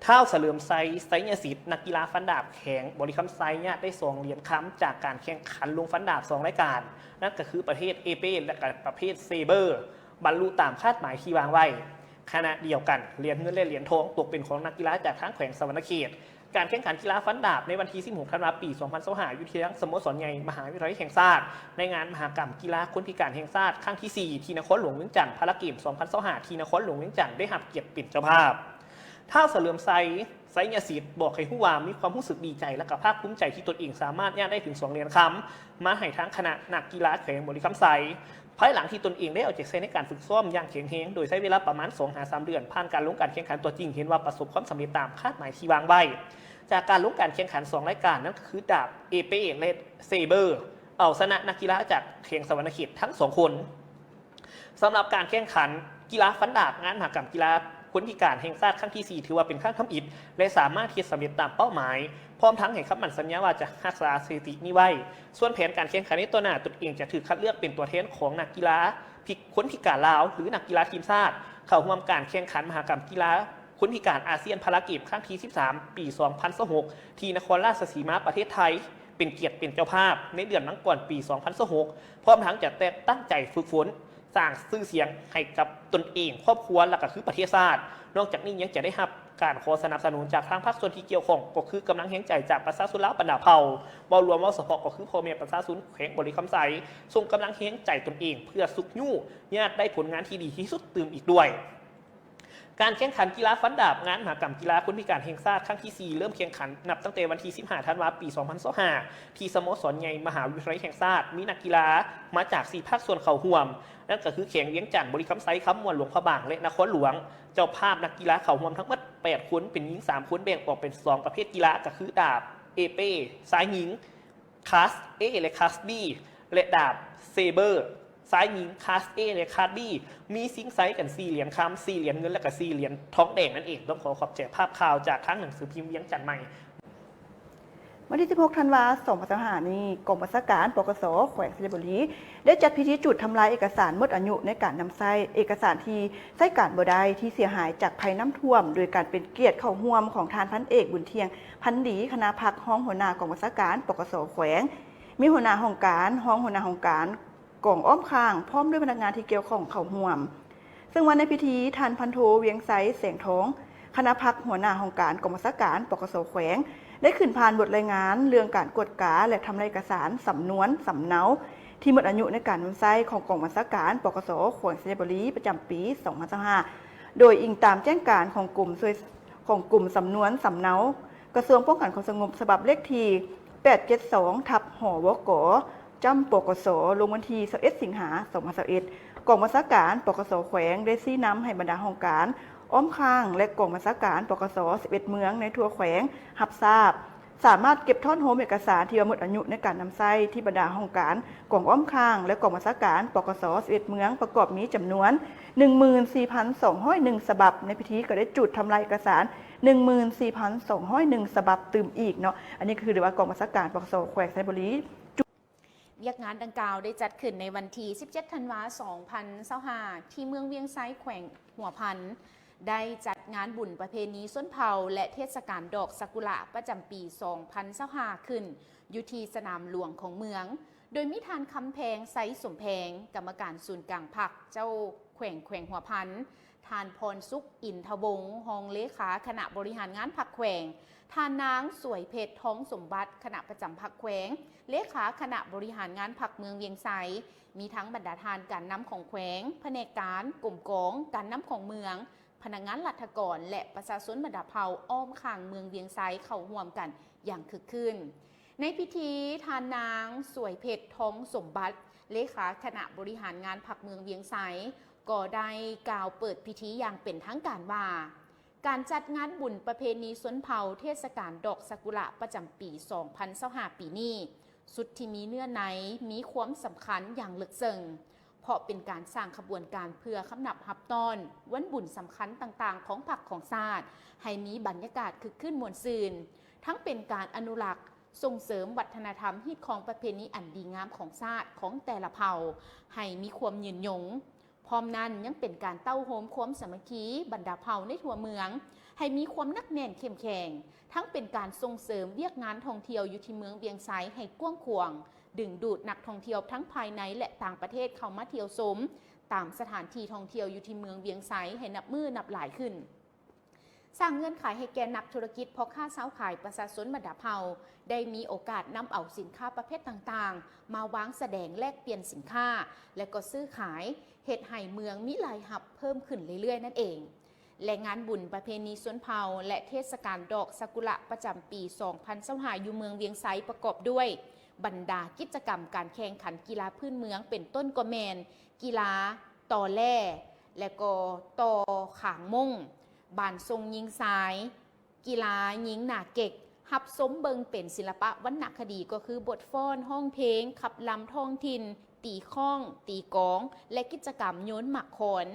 ທ້າວສະເຫຼີມໄຊ ໄຊຍະສິດ ນັກກິລາຟັນດາບແຂວງບໍລິຄຳໄຊ ຍາດໄດ້ສອງຫຼຽນຄຳ ຈາກການແຂ່ງຂັນລົງຟັນດາບສອງລາຍການ, ນັ້ນກໍຄືປະເພດເອເປ ແລະ ກໍປະເພດເຊເບີ ບັນລຸຕາມຄາດໝາຍທີ່ວາງໄວ້. ຂະນະດຽວກັນ, ຫຼຽນເງິນ ແລະ ຫຼຽນທອງຕົກເປັນຂອງນັກກິລາຈາກທາງແຂວງສະຫວັນນະເຂດ. ການແຂ່ງຂັນກິລາຟັນດາບໃນວັນທີສິບຫົກ ທັນວາ ປີສອງພັນຊາວຫ້າ ຢູ່ທີ່ທາງສະໂມສອນໃຫຍ່ມະຫາວິທະຍາໄລແຫ່ງຊາດ ໃນງານມະຫະກຳກິລາຄົນພິການແຫ່ງຊາດຄັ້ງທີສີ່ ທີ່ນະຄອນຫຼວງວຽງຈັນ, ພາລາເກມສອງພັນຊາວຫ້າ ທີ່ນະຄອນຫຼວງວຽງຈັນ ໄດ້ຮັບກຽດເປັນເຈົ້າພາບ. ທ້າວສະເຫຼີມໄຊ ໄຊຍະສິດ ບອກໃຫ້ຮູ້ວ່າມີຄວາມຮູ້ສຶກດີໃຈ ແລະ ກໍພາກພູມໃຈທີ່ຕົນເອງສາມາດຍາດໄດ້ເຖິງສອງຫຼຽນຄຳ ມາໃຫ້ທາງຄະນະນັກກິລາແຂວງບໍລິຄຳໄຊ. ພາຍຫຼັງທີ່ຕົນເອງໄດ້ເອົາໃຈໃສ່ໃນການຝຶກຊ້ອມຢ່າງແຂງແຮງ ໂດຍໃຊ້ເວລາປະມານສອງຫາສາມເດືອນ, ຜ່ານການລົງການແຂ່ງຂັນຕົວຈິງ ເຫັນວ່າປະສົບຄວາມສຳເລັດຕາມຄາດໝາຍທີ່ວາງໄວ້. ຈາກການລົງການແຂ່ງຂັນສອງລາຍການ ນັ້ນກໍຄືດາບເອເປ ແລະ ເຊເບີ ເອົາຊະນະນັກກິລາຈາກແຂວງສະຫວັນນະເຂດທັງສອງຄົນ. ສຳລັບການແຂ່ງຂັນກິລາຟັນດາບງານມະຫະກຳກິລາຄົນພິການແຫ່ງຊາດຄັ້ງທີສີ່ ຖືວ່າເປັນຄັ້ງທຳອິດ ແລະ ສາມາດເຮັດສຳເລັດຕາມເປົ້າໝາຍ, ພ້ອມທັງໃຫ້ຄຳໝັ້ນສັນຍາວ່າຈະຮັກສາສະຖິຕິນີ້ໄວ້. ສ່ວນແຜນການແຂ່ງຂັນໃນຕໍ່ໜ້າ, ຕົນເອງຈະຖືກຄັດເລືອກເປັນຕົວແທນຂອງນັກກິລາພິ ຄົນພິການລາວ ຫຼື ນັກກິລາທີມຊາດ ເຂົ້າຮ່ວມການແຂ່ງຂັນມະຫະກຳກິລາຄົນພິການອາຊຽນພາລາເກມຄັ້ງທີສິບສາມ ປີສອງພັນຊາວຫົກ ທີ່ນະຄອນລາຊະສີມາ ປະເທດໄທ ເປັນກຽດເປັນເຈົ້າພາບໃນເດືອນມັງກອນ ປີສອງພັນຊາວຫົກ ພ້ອມທັງຈະແຕ່ ຕັ້ງໃຈຝຶກຝົນ ສ້າງຊື່ສຽງໃຫ້ກັບຕົນເອງ, ຄອບຄົວ ແລະ ກໍຄືປະເທດຊາດ. ນອກຈາກນີ້ຍັງຈະໄດ້ຮັບການຂໍສະໜັບສະໜູນຈາກທາງພາກສ່ວນທີ່ກ່ຽວຂ້ອງ, ກໍຄືກຳລັງແຮງໃຈຈາກປະຊາຊົນລາວບັນດາເຜົ່າ, ເວົ້າລວມເວົ້າສະເພາະກໍຄືພໍ່ແມ່ປະຊາຊົນແຂວງບໍລິຄຳໄຊ ສົ່ງກຳລັງແຮງໃຈຕົນເອງເພື່ອຊຸກຍູ້ຍາດໄດ້ຜົນງານທີ່ດີທີ່ສຸດຕື່ມອີກດ້ວຍ. ການແຂ່ງຂັນກິລາຟັນດາບງານມະຫະກຳກິລາຄົນພິການແຫ່ງຊາດຄັ້ງທີສີ່ ເລີ່ມແຂ່ງຂັນນັບຕັ້ງແຕ່ວັນທີສິບຫ້າ ທັນວາ ປີສອງພັນຊາວຫ້າ ທີ່ສະໂມສອນໃຫຍ່ມະຫາວິທະຍາໄລແຫ່ງຊາດ. ມີນັກກິລາມາຈາກສີ່ພາກສ່ວນເຂົ້າຮ່ວມ, ນັ້ນກໍຄືແຂວງວຽງຈັນ, ບໍລິຄຳໄຊ, ຄຳມ່ວນ, ຫຼວງພະບາງ ແລະ ນະຄອນຫຼວງ. ເຈົ້າພາບນັກກິລາເຂົ້າຮ່ວມທັງໝົດແປດຄົນ, ເປັນຍິງສາມຄົນ, ແບ່ງອອກເປັນສອງປະເພດກິລາ ກໍຄືດາບເອເປ ຊາຍຍິງ ຄລາສ A ແລະ ຄລາສ B ແລະ ດາບ Saber ຊາຍຍິງ ຄລາສ A ແລະ ຄລາສ B ມີຊິງໄຊກັນສີ່ຫຼຽນຄຳ, ສີ່ຫຼຽນເງິນ ແລະ ກະສີ່ຫຼຽນທອງແດງນັ້ນເອງ. ຕ້ອງຂໍຂອບໃຈພາບຂ່າວຈາກທາງໜັງສືພິມວຽງຈັນໃໝ່. ວັນທີສິບຫົກ ທັນວາ ສອງພັນຊາວຫ້າ ນີ້, ກອງບັນຊາການ ປກສ ແຂວງໄຊຍະບູລີ ໄດ້ຈັດພິທີຈູດທຳລາຍເອກະສານໝົດອາຍຸໃນການນຳໃຊ້, ເອກະສານທີ່ໃຊ້ການບໍ່ໄດ້, ທີ່ເສຍຫາຍຈາກໄພນ້ຳຖ້ວມ, ໂດຍການເປັນກຽດເຂົ້າຮ່ວມຂອງທ່ານ ພັນເອກ ບຸນທ່ຽງ ພັນດີ ຄະນະພັກ, ຮອງຫົວໜ້າກອງບັນຊາການ ປກສ ແຂວງ, ມີຫົວໜ້າຫ້ອງການ, ຮອງຫົວໜ້າຫ້ອງການ, ກອງອ້ອມຂ້າງ ພ້ອມດ້ວຍພະນັກງານທີ່ກ່ຽວຂ້ອງເຂົ້າຮ່ວມ. ເຊິ່ງວ່າໃນພິທີ, ທ່ານ ພັນໂທ ວຽງໄຊ ແສງທອງ ຄະນະພັກ, ຫົວໜ້າຫ້ອງການກອງບັນຊາການ ປກສ ແຂວງ ໄດ້ຂຶ້ນຜ່ານບົດລາຍງານເລື່ອງການກວດກາ ແລະ ທຳລາຍເອກະສານ, ສຳນວນ, ສຳເນົາ ທີ່ໝົດອາຍຸໃນການນຳໃຊ້ຂອງກອງບັນຊາການ ປກສ ແຂວງໄຊຍະບູລີ ປະຈຳປີສອງພັນຊາວຫ້າ ໂດຍອີງຕາມແຈ້ງການຂອງກົມຊ່ວຍ, ຂອງກົມສຳນວນ, ສຳເນົາ ກະຊວງປ້ອງກັນຄວາມສະຫງົບ ສະບັບເລກທີ ແປດເຈັດສອງ ທັບ ຫວກ ຈ້ຳ ປກສ ລົງວັນທີຊາວເອັດ ສິງຫາ ສອງພັນຊາວເອັດ. ກອງບັນຊາການ ປກສ ແຂວງ ໄດ້ຊີ້ນຳໃຫ້ບັນດາຫ້ອງການອ້ອມຂ້າງ ແລະ ກອງບັນຊາການ ປກສ ສິບເອັດ ເມືອງໃນທົ່ວແຂວງຮັບຊາບ, ສາມາດເກັບທ້ອນໂຮມເອກະສານທີ່ວ່າໝົດອາຍຸໃນການນຳໃຊ້ ທີ່ບັນດາຫ້ອງການກອງອ້ອມຂ້າງ ແລະ ກອງບັນຊາການ ປກສ ສິບເອັດ ເມືອງ ປະກອບມີຈຳນວນ ໜຶ່ງໝື່ນສີ່ພັນສອງຮ້ອຍໜຶ່ງ ສະບັບ. ໃນພິທີກໍໄດ້ຈູດທຳລາຍເອກະສານ ໜຶ່ງໝື່ນສີ່ພັນສອງຮ້ອຍໜຶ່ງ ສະບັບຕື່ມອີກເນາະ. ອັນນີ້ກໍຄືໄດ້ວ່າກອງບັນຊາການ ປກສ ແຂວງໄຊຍະບູລີ ວຽກງານດັ່ງກ່າວໄດ້ຈັດຂຶ້ນໃນວັນທີສິບເຈັດ ທັນວາ ສອງພັນຊາວຫ້າ ທີ່ເມືອງວຽງໄຊ ແຂວງຫົວພັນ ໄດ້ຈັດງານບຸນປະເພນີຊົນເຜົ່າ ແລະ ເທດສະການດອກຊາກຸຣະປະຈຳປີສອງພັນຊາວຫ້າ ຂຶ້ນຢູ່ທີ່ສະໜາມຫຼວງຂອງເມືອງ, ໂດຍມີທ່ານ ຄຳແພງ ໄຊສົມແພງ ກຳມະການສູນກາງພັກ ເຈົ້າແຂວງແຂວງຫົວພັນ, ທ່ານ ພອນສຸກ ອິນທະວົງ ຮອງເລຂາຄະນະບໍລິຫານງານພັກແຂວງ, ທ່ານນາງ ສວຍເພັດ ທອງສົມບັດ ຄະນະປະຈຳພັກແຂວງ, ເລຂາຄະນະບໍລິຫານງານພັກເມືອງວຽງໄຊ, ມີທັງບັນດາທ່ານການນຳຂອງແຂວງ, ພະແນກການ, ກົມກອງ, ການນຳຂອງເມືອງ, ພະນັກງານລັດຖະກອນ ແລະ ປະຊາຊົນບັນດາເຜົ່າອ້ອມຂ້າງເມືອງວຽງໄຊເຂົ້າຮ່ວມກັນຢ່າງຄຶກຄື້ນ. ໃນພິທີ, ທ່ານນາງ ສວຍເພັດ ທອງສົມບັດ ເລຂາຄະນະບໍລິຫານງານພັກເມືອງວຽງໄຊ ກໍໄດ້ກ່າວເປີດພິທີຢ່າງເປັນທາງການວ່າ, ການຈັດງານບຸນປະເພນີຊົນເຜົ່າເທດສະການດອກຊາກຸຣະປະຈຳປີສອງພັນຊາວຫ້າປີນີ້ ສຸດທີ່ມີເນື້ອໃນ, ມີຄວາມສຳຄັນຢ່າງເລິກເຊິ່ງ ເພາະເປັນການສ້າງຂະບວນການເພື່ອຄຳນັບຮັບຕ້ອນວັນບຸນສຳຄັນຕ່າງໆຂອງພັກຂອງຊາດ ໃຫ້ມີບັນຍາກາດຄຶກຄື້ນມ່ວນຊື່ນ, ທັງເປັນການອະນຸລັກ, ສົ່ງເສີມວັດທະນະທຳ, ຮີດຄອງປະເພນີອັນດີງາມຂອງຊາດຂອງແຕ່ລະເຜົ່າ ໃຫ້ມີຄວາມຍືນຍົງ. ພ້ອມນັ້ນຍັງເປັນການເຕົ້າໂຮມຄວາມສາມັກຄີບັນດາເຜົ່າໃນທົ່ວເມືອງ ໃຫ້ມີຄວາມໜັກແໜ້ນເຂັ້ມແຂງ, ທັງເປັນການສົ່ງເສີມວຽກງານທ່ອງທ່ຽວຢູ່ທີ່ເມືອງວຽງໄຊໃຫ້ກວ້າງຂວາງ, ດຶງດູດນັກທ່ອງທ່ຽວທັງພາຍໃນ ແລະ ຕ່າງປະເທດເຂົ້າມາທ່ຽວຊົມຕາມສະຖານທີ່ທ່ອງທ່ຽວຢູ່ທີ່ເມືອງວຽງໄຊໃຫ້ນັບມື້ນັບຫຼາຍຂຶ້ນ. ສ້າງເງື່ອນໄຂໃຫ້ແກ່ນັກທຸລະກິດ, ພໍ່ຄ້າຊາວຂາຍ, ປະຊາຊົນບັນດາເຜົ່າ ໄດ້ມີໂອກາດນຳເອົາສິນຄ້າປະເພດຕ່າງໆ ມາວາງສະແດງແລກປ່ຽນສິນຄ້າ ແລະ ກໍຊື້ຂາຍ, ເຮັດໃຫ້ເມືອງມີລາຍຮັບເພີ່ມຂຶ້ນເລື້ອຍໆນັ້ນເອງ. ແລະ ງານບຸນປະເພນີຊົນເຜົ່າ ແລະ ເທດສະການດອກຊາກຸຣະປະຈຳປີສອງພັນຊາວຫ້າ ຢູ່ເມືອງວຽງໄຊ ປະກອບດ້ວຍບັນດາກິດຈະກຳການແຂ່ງຂັນກິລາພື້ນເມືອງ ເປັນຕົ້ນກໍແມ່ນ ກິລາຕໍ່ແຫຼ ແລະ ກໍຕໍ່ຂາງມົ້ງ, ບານຊົງຍິງຊາຍ, ກິລາຍິງໜາເກັກ, ຮັບຊົມເບິ່ງເປັນສິລະປະວັນນະຄະດີ ກໍຄືບົດຟ້ອນ, ຮ້ອງເພງ, ຂັບລຳທ້ອງຖິ່ນ, ຕີຄ້ອງ, ຕີກອງ ແລະ ກິດຈະກຳໂຍນໝາກຄອນ.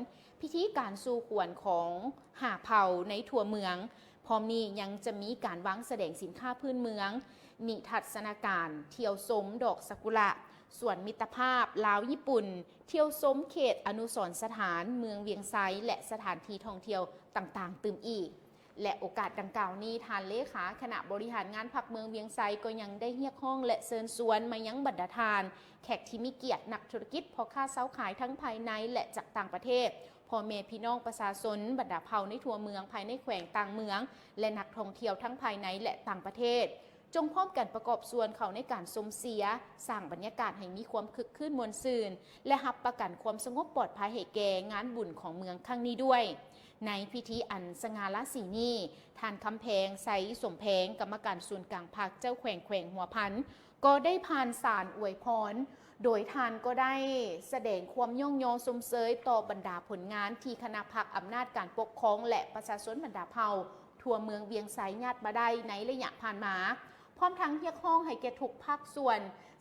ພິທີການສູ່ຂວັນຂອງຫ້າເຜົ່າໃນທົ່ວເມືອງ. ພ້ອມນີ້ຍັງຈະມີການວາງສະແດງສິນຄ້າພື້ນເມືອງ, ນິທັດສະນາການ, ທ່ຽວຊົມດອກຊາກຸຣະ, ສວນມິດຕະພາບລາວຍີ່ປຸ່ນ, ທ່ຽວຊົມເຂດອະນຸສອນສະຖານເມືອງວຽງໄຊ ແລະ ສະຖານທີ່ທ່ອງທ່ຽວຕ່າງໆຕື່ມອີກ. ແລະ ໂອກາດດັ່ງກ່າວນີ້, ທ່ານເລຂາຄະນະບໍລິຫານງານພັກເມືອງວຽງໄຊ ກໍຍັງໄດ້ຮຽກຮ້ອງ ແລະ ເຊີນຊວນມາຍັງບັນດາທ່ານ ແຂກທີ່ມີກຽດ, ນັກທຸລະກິດ, ພໍ່ຄ້າຊາວຂາຍທັງພາຍໃນ ແລະ ຈາກຕ່າງປະເທດ, ພໍ່ແມ່ພີ່ນ້ອງປະຊາຊົນບັນດາເຜົ່າໃນທົ່ວເມືອງ, ພາຍໃນແຂວງ, ຕ່າງເມືອງ ແລະ ນັກທ່ອງທ່ຽວທັງພາຍໃນ ແລະ ຕ່າງປະເທດ ຈົ່ງພ້ອມກັນປະກອບສ່ວນເຂົ້າໃນການຊົມເຊຍ, ສ້າງບັນຍາກາດໃຫ້ມີຄວາມຄຶກຄື້ນມ່ວນຊື່ນ ແລະ ຮັບປະກັນຄວາມສະຫງົບປອດໄພໃຫ້ແກ່ງານບຸນຂອງເມືອງຄັ້ງນີ້ດ້ວຍ. ໃນພິທີອັນສະຫງ່າລາສີນີ້, ທ່ານ ຄຳແພງ ໄຊສົມແພງ, ກຳມະການສູນກາງພັກ, ເຈົ້າແຂວງແຂວງຫົວພັນ, ກໍໄດ້ຜ່ານສານອວຍພອນ, ໂດຍທ່ານກໍໄດ້ສະແດງຄວາມຍ້ອງຍໍຊົມເຊີຍຕໍ່ບັນດາຜົນງານທີ່ຄະນະພັກອຳນາດການປົກຄອງ ແລະ ປະຊາຊົນບັນດາເຜົ່າທົ່ວເມືອງວຽງໄຊຍາດມາໄດ້ໃນໄລຍະຜ່ານມາ, ພ້ອມທັງຮຽກຮ້ອງໃຫ້ແກ່ທຸກພາກສ່ວນ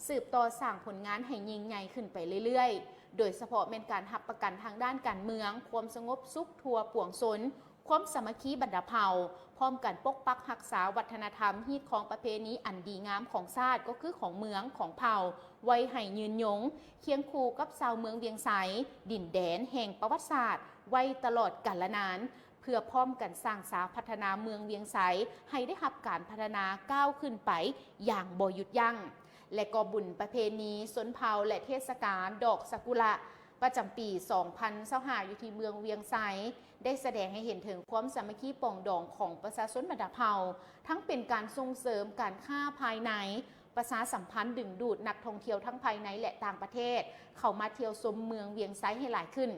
ສືບຕໍ່ສ້າງຜົນງານໃຫ້ຍິ່ງໃຫຍ່ຂຶ້ນໄປເລື້ອຍໆ, ໂດຍສະເພາະແມ່ນການຮັບປະກັນທາງດ້ານການເມືອງ, ຄວາມສະຫງົບສຸກທົ່ວປວງຊົນ, ຄວາມສາມັກຄີບັນດາເຜົ່າ, ພ້ອມກັນປົກປັກຮັກສາວັດທະນະທຳ, ຮີດຄອງປະເພນີອັນດີງາມຂອງຊາດ ກໍຄືຂອງເມືອງ, ຂອງເຜົ່າ ໄວ້ໃຫ້ຍືນຍົງ, ຄຽງຄູ່ກັບຊາວເມືອງວຽງໄຊ, ດິນແດນແຫ່ງປະຫວັດສາດ ໄວ້ຕະຫຼອດການລະນານ, ເພື່ອພ້ອມກັນສ້າງສາພັດທະນາເມືອງວຽງໄຊ ໃຫ້ໄດ້ຮັບການພັດທະນາກ້າວຂຶ້ນໄປຢ່າງບໍ່ຢຸດຢັ້ງ. ແລະ ກໍບຸນປະເພນີຊົນເຜົ່າ ແລະ ເທດສະການດອກຊາກຸຣະ ປະຈຳປີສອງພັນຊາວຫ້າ ຢູ່ທີ່ເມືອງວຽງໄຊ ໄດ້ສະແດງໃຫ້ເຫັນເຖິງຄວາມສາມັກຄີປອງດອງຂອງປະຊາຊົນບັນດາເຜົ່າ, ທັງເປັນການສົ່ງເສີມການຄ້າພາຍໃນ, ປະຊາສຳພັນດຶງດູດນັກທ່ອງທ່ຽວທັງພາຍໃນ ແລະ ຕ່າງປະເທດ ເຂົ້າມາທ່ຽວຊົມເມືອງວຽງໄຊໃຫ້ຫຼາຍຂຶ້ນ.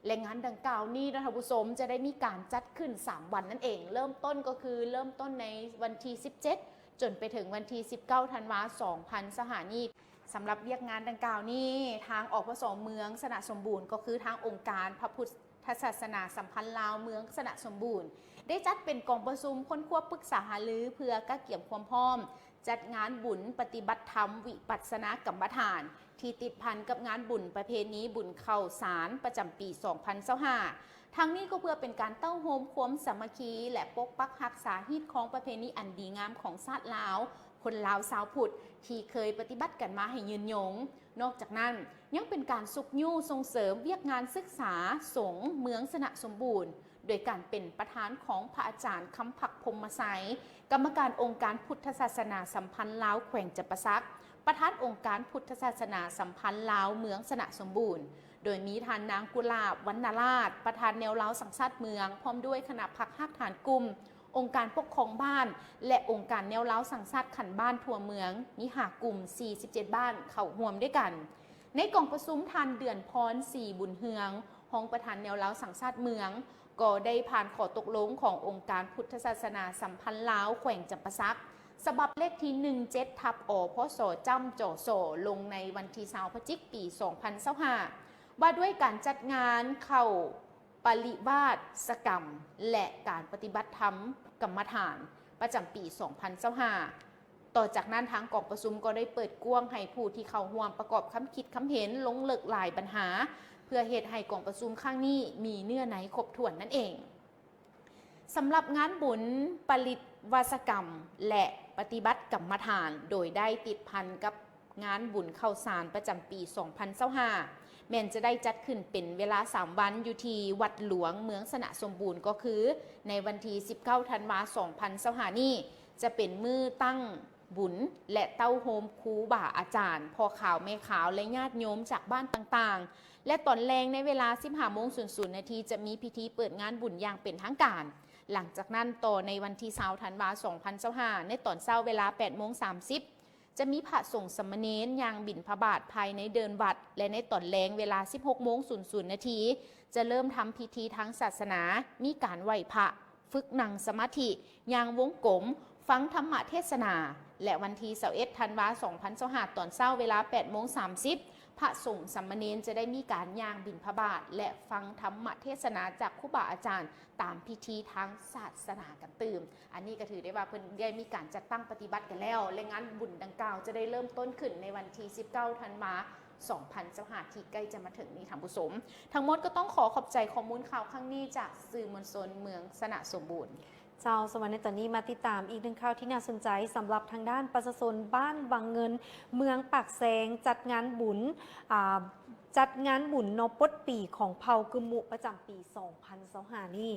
ແລະ ງານດັ່ງກ່າວນີ້ເນາະທ່ານຜູ້ຊົມ ຈະໄດ້ມີການຈັດຂຶ້ນສາມວັນນັ້ນເອງ. ເລີ່ມຕົ້ນກໍຄືເລີ່ມຕົ້ນໃນວັນທີສິບເຈັດ ຈົນໄປເຖິງວັນທີສິບເກົ້າ ທັນວາ ສອງພັນຊາວຫ້ານີ້. ສຳລັບວຽກງານດັ່ງກ່າວນີ້, ທາງ ອພສ ເມືອງຊະນະສົມບູນ ກໍຄືທາງອົງການພະພຸດທະສາສະໜາສຳພັນລາວເມືອງຊະນະສົມບູນ ໄດ້ຈັດເປັນກອງປະຊຸມຄົ້ນຄວ້າປຶກສາຫາລື ເພື່ອກະກຽມຄວາມພ້ອມຈັດງານບຸນປະຕິບັດທຳວິປັດສະນາກຳມະຖານ ທີ່ຕິດພັນກັບງານບຸນປະເພນີບຸນເຂົ້າສານປະຈຳປີສອງພັນຊາວຫ້າ. ທັງນີ້ກໍເພື່ອເປັນການເຕົ້າໂຮມຄວາມສາມັກຄີ ແລະ ປົກປັກຮັກສາຮີດຄອງປະເພນີອັນດີງາມຂອງຊາດລາວ, ຄົນລາວຊາວພຸດທີ່ເຄີຍປະຕິບັດກັນມາໃຫ້ຍືນຍົງ. ນອກຈາກນັ້ນ, ຍັງເປັນການຊຸກຍູ້ສົ່ງເສີມວຽກງານສຶກສາສົງເມືອງຊະນະສົມບູນ ໂດຍການເປັນປະທານຂອງພະອາຈານ ຄຳພັກ ພົມມະໄຊ, ກຳມະການອົງການພຸດທະສາສະໜາສຳພັນລາວແຂວງຈຳປາສັກ, ປະທານອົງການພຸດທະສາສະໜາສຳພັນລາວເມືອງຊະນະສົມບູນ, ໂດຍມີທ່ານນາງ ກຸຫຼາບ ວັນນະລາດ, ປະທານແນວລາວສັງຊາດເມືອງ, ພ້ອມດ້ວຍຄະນະພັກຮາກຖານກຸ່ມ, ອົງການປົກຄອງບ້ານ ແລະ ອົງການແນວລາວສັງຊາດຂັ້ນບ້ານທົ່ວເມືອງ, ມີຫ້າກຸ່ມ ສີ່ສິບເຈັດບ້ານເຂົ້າຮ່ວມດ້ວຍກັນ. ໃນກອງປະຊຸມ, ທ່ານ ເດືອນພອນ ສີບຸນເຮືອງ, ຮອງປະທານແນວລາວສັງຊາດເມືອງ, ກໍໄດ້ຜ່ານຂໍ້ຕົກລົງຂອງອົງການພຸດທະສາສະໜາສຳພັນລາວແຂວງຈຳປາສັກ ສະບັບເລກທີ ໜຶ່ງເຈັດ ທັບ ອພສ ຈ້ຳ ຈສ ລົງໃນວັນທີ ຊາວ ພະຈິກ ປີສອງພັນຊາວຫ້າ ວ່າດ້ວຍການຈັດງານເຂົ້າ ປະລິວາສກຳ ແລະ ການປະຕິບັດທຳກຳມະຖານ ປະຈຳປີສອງພັນຊາວຫ້າ. ຕໍ່ຈາກນັ້ນ, ທາງກອງປະຊຸມກໍໄດ້ເປີດກວ້າງໃຫ້ຜູ້ທີ່ເຂົ້າຮ່ວມປະກອບຄຳຄິດຄຳເຫັນລົງເລິກຫຼາຍບັນຫາ ເພື່ອເຮັດໃຫ້ກອງປະຊຸມຄັ້ງນີ້ມີເນື້ອໃນຄົບຖ້ວນນັ້ນເອງ. ສຳລັບງານບຸນປະລິວາສກຳ ແລະ ປະຕິບັດກຳມະຖານ ໂດຍໄດ້ຕິດພັນກັບງານບຸນເຂົ້າສານປະຈຳປີສອງພັນຊາວຫ້າ ແມ່ນຈະໄດ້ຈັດຂຶ້ນເປັນເວລາສາມວັນ ຢູ່ທີ່ວັດຫຼວງເມືອງຊະນະສົມບູນ ກໍຄືໃນວັນທີສິບເກົ້າ ທັນວາ ສອງພັນຊາວຫ້ານີ້ ຈະເປັນມື້ຕັ້ງ ບຸນ ແລະ ເຕົ້າໂຮມຄູບາອາຈານ, ພໍ່ຂາວແມ່ຂາວ ແລະ ຍາດໂຍມຈາກບ້ານຕ່າງໆ ແລະ ຕອນແລງໃນເວລາສິບຫ້າໂມງສູນນາທີ ຈະມີພິທີເປີດງານບຸນຢ່າງເປັນທາງການ. ຫຼັງຈາກນັ້ນຕໍ່ໃນວັນທີຊາວ ທັນວາ ສອງພັນຊາວຫ້າ ໃນຕອນເຊົ້າເວລາແປດໂມງສາມສິບ ຈະມີພະສົງສາມະເນນຍ່າງບິນທະບາດພາຍໃນເດີ່ນວັດ ແລະ ໃນຕອນແລງເວລາສິບຫົກໂມງສູນນາທີ ຈະເລີ່ມທຳພິທີທາງສາສະໜາ, ມີການໄຫວ້ພະ, ຝຶກນັ່ງສະມາທິ, ຍ່າງວົງກົມ, ຟັງທຳມະເທດສະໜາ ແລະ ວັນທີຊາວເອັດ ທັນວາ ສອງພັນຊາວຫ້າ ຕອນເຊົ້າເວລາແປດໂມງສາມສິບ ພະສົງສາມະເນນຈະໄດ້ມີການຍ່າງບິນທະບາດ ແລະ ຟັງທຳມະເທດສະໜາຈາກຄູບາອາຈານຕາມພິທີທາງສາສະໜາກັນຕື່ມ. ອັນນີ້ກໍຖືໄດ້ວ່າເພິ່ນໄດ້ມີການຈັດຕັ້ງປະຕິບັດກັນແລ້ວ ແລະ ງານບຸນດັ່ງກ່າວຈະໄດ້ເລີ່ມຕົ້ນຂຶ້ນໃນວັນທີສິບເກົ້າ ທັນວາ ສອງພັນຊາວຫ້າ ທີ່ໃກ້ຈະມາເຖິງນີ້ທ່ານຜູ້ຊົມ. ທັງໝົດກໍຕ້ອງຂໍຂອບໃຈຂໍ້ມູນຂ່າວຄັ້ງນີ້ຈາກສື່ມວນຊົນເມືອງຊະນະສົມບູນ. ເຈົ້າ, ສຳລັບໃນຕອນນີ້ມາຕິດຕາມອີກໜຶ່ງຂ່າວທີ່ໜ້າສົນໃຈ ສຳລັບທາງດ້ານປະຊາຊົນບ້ານວັງເງິນ ເມືອງປາກແຊງ ຈັດງານບຸນ ອາ ຈັດງານບຸນເນາະ ປົດປີຂອງເຜົ່າກຶມມຸ ປະຈຳປີສອງພັນຊາວຫ້ານີ້.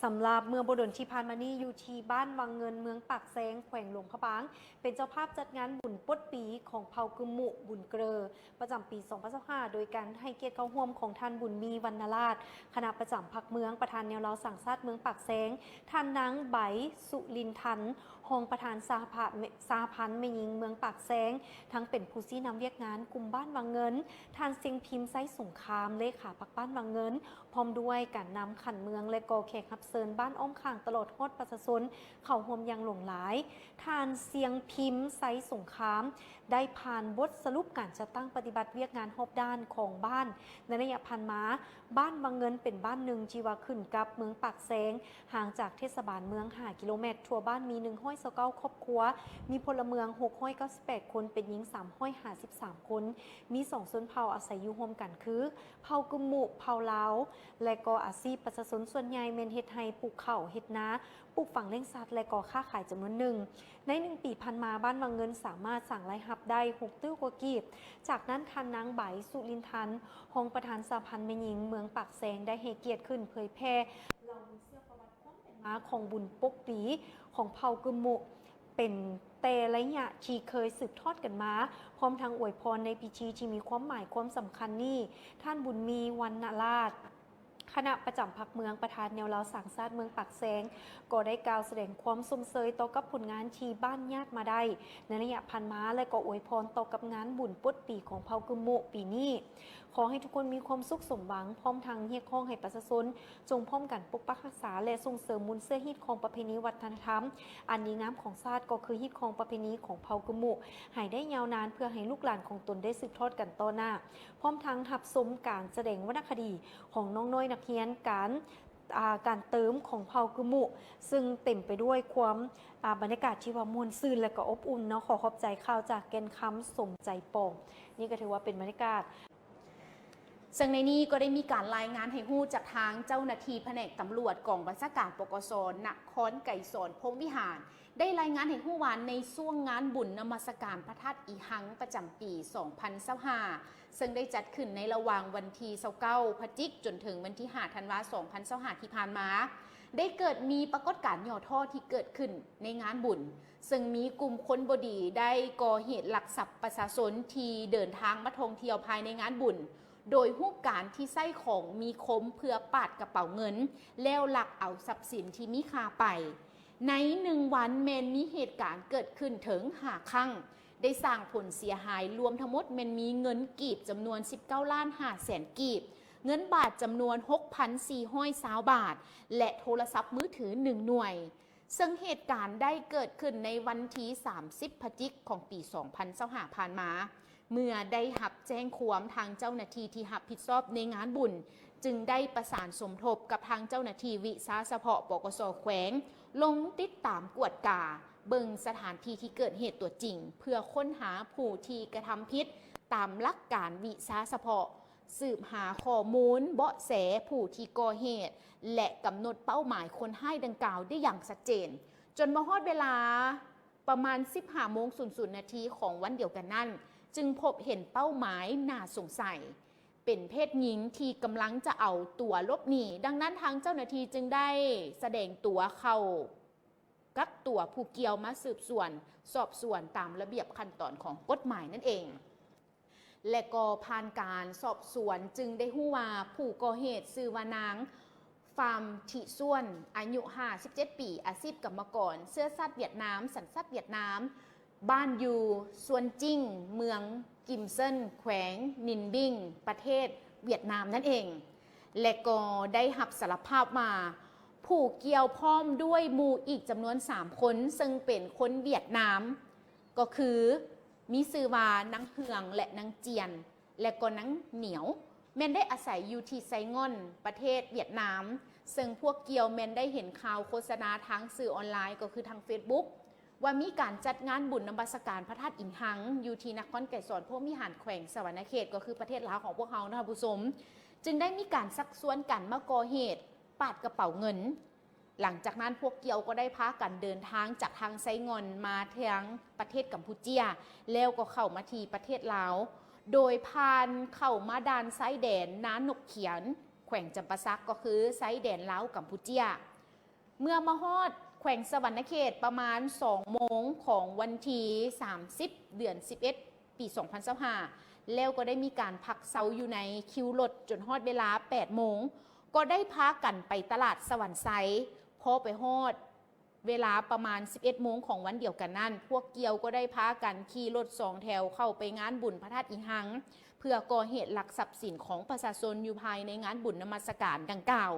ສຳລັບເມື່ອບໍ່ດົນທີ່ຜ່ານມານີ້ ຢູ່ທີ່ບ້ານວັງເງິນ ເມືອງປາກແຊງ ແຂວງຫຼວງພະບາງ ເປັນເຈົ້າພາບຈັດງານບຸນປົດປີຂອງເຜົ່າກຶມມຸ ບຸນເກີ ປະຈຳປີສອງພັນຊາວຫ້າ ໂດຍການໃຫ້ກຽດເຂົ້າຮ່ວມຂອງທ່ານ ບຸນມີ ວັນນະລາດ ຄະນະປະຈຳພັກເມືອງ, ປະທານແນວລາວສ້າງຊາດເມືອງປາກແຊງ, ທ່ານນາງ ໃບ ສຸລິນທັນ ຮອງປະທານສະຫະພາ ສະຫະພັນແມ່ຍິງເມືອງປາກແຊງ, ທັງເປັນຜູ້ຊີ້ນຳວຽກງານກຸ່ມບ້ານວັງເງິນ, ທ່ານ ຊຽງພິມ ໄຊສົງຄາມ ເລຂາພັກບ້ານວັງເງິນ, ພ້ອມດ້ວຍການນຳຂັ້ນເມືອງ ແລະ ກໍແຂກຮັບເຊີນບ້ານອ້ອມຂ້າງ ຕະຫຼອດຮອດປະຊາຊົນເຂົ້າຮ່ວມຢ່າງຫຼວງຫຼາຍ. ທ່ານ ຊຽງພິມ ໄຊສົງຄາມ ໄດ້ຜ່ານບົດສະຫຼຸບການຈັດຕັ້ງປະຕິບັດວຽກງານຮອບດ້ານຂອງບ້ານໃນໄລຍະຜ່ານມາ. ບ້ານວັງເງິນເປັນບ້ານໜຶ່ງທີ່ວ່າຂຶ້ນກັບເມືອງປາກແຊງ, ຫ່າງຈາກເທດສະບານເມືອງຫ້າກິໂລແມັດ, ທົ່ວບ້ານມີໜຶ່ງຮ້ອຍຊາວເກົ້າຄອບຄົວ, ມີພົນລະເມືອງຫົກຮ້ອຍເກົ້າສິບແປດຄົນ, ເປັນຍິງສາມຮ້ອຍຫ້າສິບສາມຄົນ, ມີສອງຊົນເຜົ່າອາໄສຢູ່ຮ່ວມກັນຄື ເຜົ່າກຶມມຸ, ເຜົ່າລາວ ແລະ ກໍອາຊີບປະຊາຊົນສ່ວນໃຫຍ່ແມ່ນເຮັດໄຮ່, ປູກເຂົ້າ, ເຮັດນາ, ປູກຝັງລ້ຽງສັດ ແລະ ກໍຄ້າຂາຍຈຳນວນໜຶ່ງ. ໃນໜຶ່ງປີຜ່ານມາ, ບ້ານວັງເງິນສາມາດສ້າງລາຍຮັບໄດ້ຫົກຕື້ກວ່າກີບ. ຈາກນັ້ນ, ທ່ານນາງ ໃບ ສຸລິນທັນ ຮອງປະທານສະຫະພັນແມ່ຍິງເມືອງປາກແຊງ ໄດ້ໃຫ້ກຽດຂຶ້ນເຜີຍແຜ່ເລົ່າເລື່ອງປະຫວັດຄວາມເປັນມາຂອງບຸນປົກປີຂອງເຜົ່າກຶມມຸ ເປັນແຕ່ໄລຍະທີ່ເຄີຍສືບທອດກັນມາ, ພ້ອມທັງອວຍພອນໃນພິທີທີ່ມີຄວາມໝາຍຄວາມສຳຄັນນີ້. ທ່ານ ບຸນມີ ວັນນະລາດ ຄະນະປະຈຳພັກເມືອງ, ປະທານແນວລາວສ້າງຊາດເມືອງປາກແຊງ ກໍໄດ້ກ່າວສະແດງຄວາມຊົມເຊີຍຕໍ່ກັບຜົນງານທີ່ບ້ານຍາດມາໄດ້ໃນໄລຍະຜ່ານມາ ແລະ ກໍອວຍພອນຕໍ່ກັບງານບຸນປົດປີຂອງເຜົ່າກຶມມຸປີນີ້. ຂໍໃຫ້ທຸກຄົນມີຄວາມສຸກສົມຫວັງ, ພ້ອມທັງຮຽກຮ້ອງໃຫ້ປະຊາຊົນຈົ່ງພ້ອມກັນປົກປັກຮັກສາ ແລະ ສົ່ງເສີມມູນເຊື້ອຮີດຄອງປະເພນີວັດທະນະທຳອັນດີງາມຂອງຊາດ, ກໍຄືຮີດຄອງປະເພນີຂອງເຜົ່າກຶມມຸ ໃຫ້ໄດ້ຍາວນານ, ເພື່ອໃຫ້ລູກຫຼານຂອງຕົນໄດ້ສືບທອດກັນຕໍ່ໜ້າ. ພ້ອມທັງຮັບຊົມການສະແດງວັນນະຄະດີຂອງນ້ອງນ້ອຍນັກຮຽນ, ການ ອ່າ ການເຕີມຂອງເຜົ່າກຶມມຸ ຊຶ່ງເຕັມໄປດ້ວຍຄວາມ ອ່າ ບັນຍາກາດທີ່ວ່າມ່ວນຊື່ນ ແລະ ກໍອົບອຸ່ນເນາະ. ຂໍຂອບໃຈຂ່າວຈາກແກ່ນຄຳ ສົມໃຈປອງ. ນີ້ກໍຖືວ່າເປັນບັນຍາກາດ ເຊິ່ງໃນນີ້ກໍໄດ້ມີການລາຍງານໃຫ້ຮູ້ຈາກທາງເຈົ້າໜ້າທີ່ພະແນກຕຳຫຼວດກອງບັນຊາການ ປກສ ນະຄອນໄກສອນ ພົມວິຫານ ໄດ້ລາຍງານໃຫ້ຮູ້ວ່າ ໃນຊ່ວງງານບຸນນະມັດສະການພະທາດອີຮັງປະຈຳປີສອງພັນຊາວຫ້າ ເຊິ່ງໄດ້ຈັດຂຶ້ນໃນລະຫວ່າງວັນທີຊາວເກົ້າພະຈິກ ຈົນເຖິງວັນທີຫ້າທັນວາ ສອງພັນຊາວຫ້າ ທີ່ຜ່ານມາ, ໄດ້ເກີດມີປາກົດການຫຍໍ້ທໍ້ທີ່ເກີດຂຶ້ນໃນງານບຸນ, ເຊິ່ງມີກຸ່ມຄົນບໍ່ດີໄດ້ກໍ່ເຫດລັກຊັບປະຊາຊົນທີ່ເດີນທາງມາທ່ອງທ່ຽວພາຍໃນງານບຸນ, ໂດຍຮູບການທີ່ໃຊ້ຂອງມີຄົມເພື່ອປາດກະເປົາເງິນ ແລ້ວລັກເອົາຊັບສິນທີ່ມີຄ່າໄປ. ໃນໜຶ່ງວັນແມ່ນມີເຫດການເກີດຂຶ້ນເຖິງຫ້າຄັ້ງ, ໄດ້ສ້າງຜົນເສຍຫາຍລວມທັງໝົດແມ່ນມີເງິນກີບຈຳນວນສິບເກົ້າລ້ານຫ້າແສນກີບ, ເງິນບາດຈຳນວນຫົກພັນສີ່ຮ້ອຍຊາວບາດ ແລະ ໂທລະສັບມືຖືໜຶ່ງໜ່ວຍ. ເຊິ່ງເຫດການໄດ້ເກີດຂຶ້ນໃນວັນທີສາມສິບພະຈິກຂອງປີສອງພັນຊາວຫ້າຜ່ານມາ, ເມື່ອໄດ້ຮັບແຈ້ງຄວາມ, ທາງເຈົ້າໜ້າທີ່ທີ່ຮັບຜິດຊອບໃນງານບຸນ ຈຶ່ງໄດ້ປະສານສົມທົບກັບທາງເຈົ້າໜ້າທີ່ວິຊາສະເພາະ ປກສ ແຂວງ ລົງຕິດຕາມກວດກາເບິ່ງສະຖານທີ່ທີ່ເກີດເຫດຕົວຈິງ ເພື່ອຄົ້ນຫາຜູ້ທີ່ກະທຳຜິດຕາມຫຼັກການວິຊາສະເພາະ, ສືບຫາຂໍ້ມູນເບາະແສຜູ້ທີ່ກໍ່ເຫດ ແລະ ກຳນົດເປົ້າໝາຍຄົນຮ້າຍດັ່ງກ່າວໄດ້ຢ່າງຊັດເຈນ. ຈົນມາຮອດເວລາປະມານສິບຫ້າໂມງສູນນາທີຂອງວັນດຽວກັນນັ້ນ, ຈຶ່ງພົບເຫັນເປົ້າໝາຍໜ້າສົງໄສ ເປັນເພດຍິງທີ່ກຳລັງຈະເອົາຕົວຫຼົບໜີ. ດັ່ງນັ້ນ, ທາງເຈົ້າໜ້າທີ່ຈຶ່ງໄດ້ສະແດງຕົວເຂົ້າກັກຕົວຜູ້ກ່ຽວມາສືບສວນ, ສອບສວນຕາມລະບຽບຂັ້ນຕອນຂອງກົດໝາຍນັ້ນເອງ. ແລະກໍຜ່ານການສອບສວນຈຶ່ງໄດ້ຮູ້ວ່າຜູ້ກໍ່ເຫດຊື່ວ່ານາງ ຟາມ ທິສວນ ອາຍຸຫ້າສິບເຈັດປີ, ອາຊີບກຳມະກອນ, ເຊື້ອຊາດຫວຽດນາມ, ສັນຊາດຫວຽດນາມ, ບ້ານຢູ່ຊວນຈິງ, ເມືອງກິມເຊິນ, ແຂວງນິນບິງ, ປະເທດຫວຽດນາມນັ້ນເອງ ແລະກໍໄດ້ຮັບສາລະພາບວ່າ ຜູ້ກ່ຽວພ້ອມດ້ວຍໝູ່ອີກຈຳນວນສາມຄົນ ເຊິ່ງເປັນຄົນຫວຽດນາມ ກໍຄືມີຊື່ວ່ານາງເຮືອງ ແລະ ນາງຈຽນ ແລະກໍນາງໜຽວ ແມ່ນໄດ້ອາໄສຢູ່ທີ່ໄຊງ່ອນ ປະເທດຫວຽດນາມ, ເຊິ່ງພວກກ່ຽວແມ່ນໄດ້ເຫັນຂ່າວໂຄສະນາທາງສື່ອອນລາຍ ກໍຄືທາງເຟສບຸກ ວ່າມີການຈັດງານບຸນນະມັດສະການພະທາດອິງຮັງ ຢູ່ທີ່ນະຄອນໄກສອນພົມວິຫານ ແຂວງສະຫວັນນະເຂດ ກໍຄືປະເທດລາວຂອງພວກເຮົານະທ່ານຜູ້ຊົມ, ຈຶ່ງໄດ້ມີການຊັກຊວນກັນມາກໍ່ເຫດປາດກະເປົາເງິນ. ຫຼັງຈາກນັ້ນພວກກ່ຽວກໍໄດ້ພາກັນເດີນທາງຈາກທາງໄຊງ່ອນມາທາງປະເທດກຳປູເຈຍ ແລ້ວກໍເຂົ້າມາທີ່ປະເທດລາວ ໂດຍຜ່ານເຂົ້າມາດ່ານຊາຍແດນນານົກຂຽນ ແຂວງຈຳປາສັກ ກໍຄືຊາຍແດນລາວກຳປູເຈຍ. ເມື່ອມາຮອດແຂວງສະຫວັນນະເຂດປະມານສອງໂມງຂອງວັນທີສາມສິບ ເດືອນສິບເອັດ ປີສອງພັນຊາວຫ້າ ແລ້ວກໍໄດ້ມີການພັກເຊົາຢູ່ໃນຄິວລົດຈົນຮອດເວລາແປດໂມງ ກໍໄດ້ພາກັນໄປຕະຫຼາດສະຫວັນໄຊ. ພໍໄປຮອດເວລາປະມານສິບເອັດໂມງຂອງວັນດຽວກັນນັ້ນ, ພວກກ່ຽວກໍໄດ້ພາກັນຂີ່ລົດສອງແຖວເຂົ້າໄປງານບຸນພະທາດອີຮັງ ເພື່ອກໍ່ເຫດລັກຊັບສິນຂອງປະຊາຊົນຢູ່ພາຍໃນງານບຸນນະມັດສະການດັ່ງກ່າວ.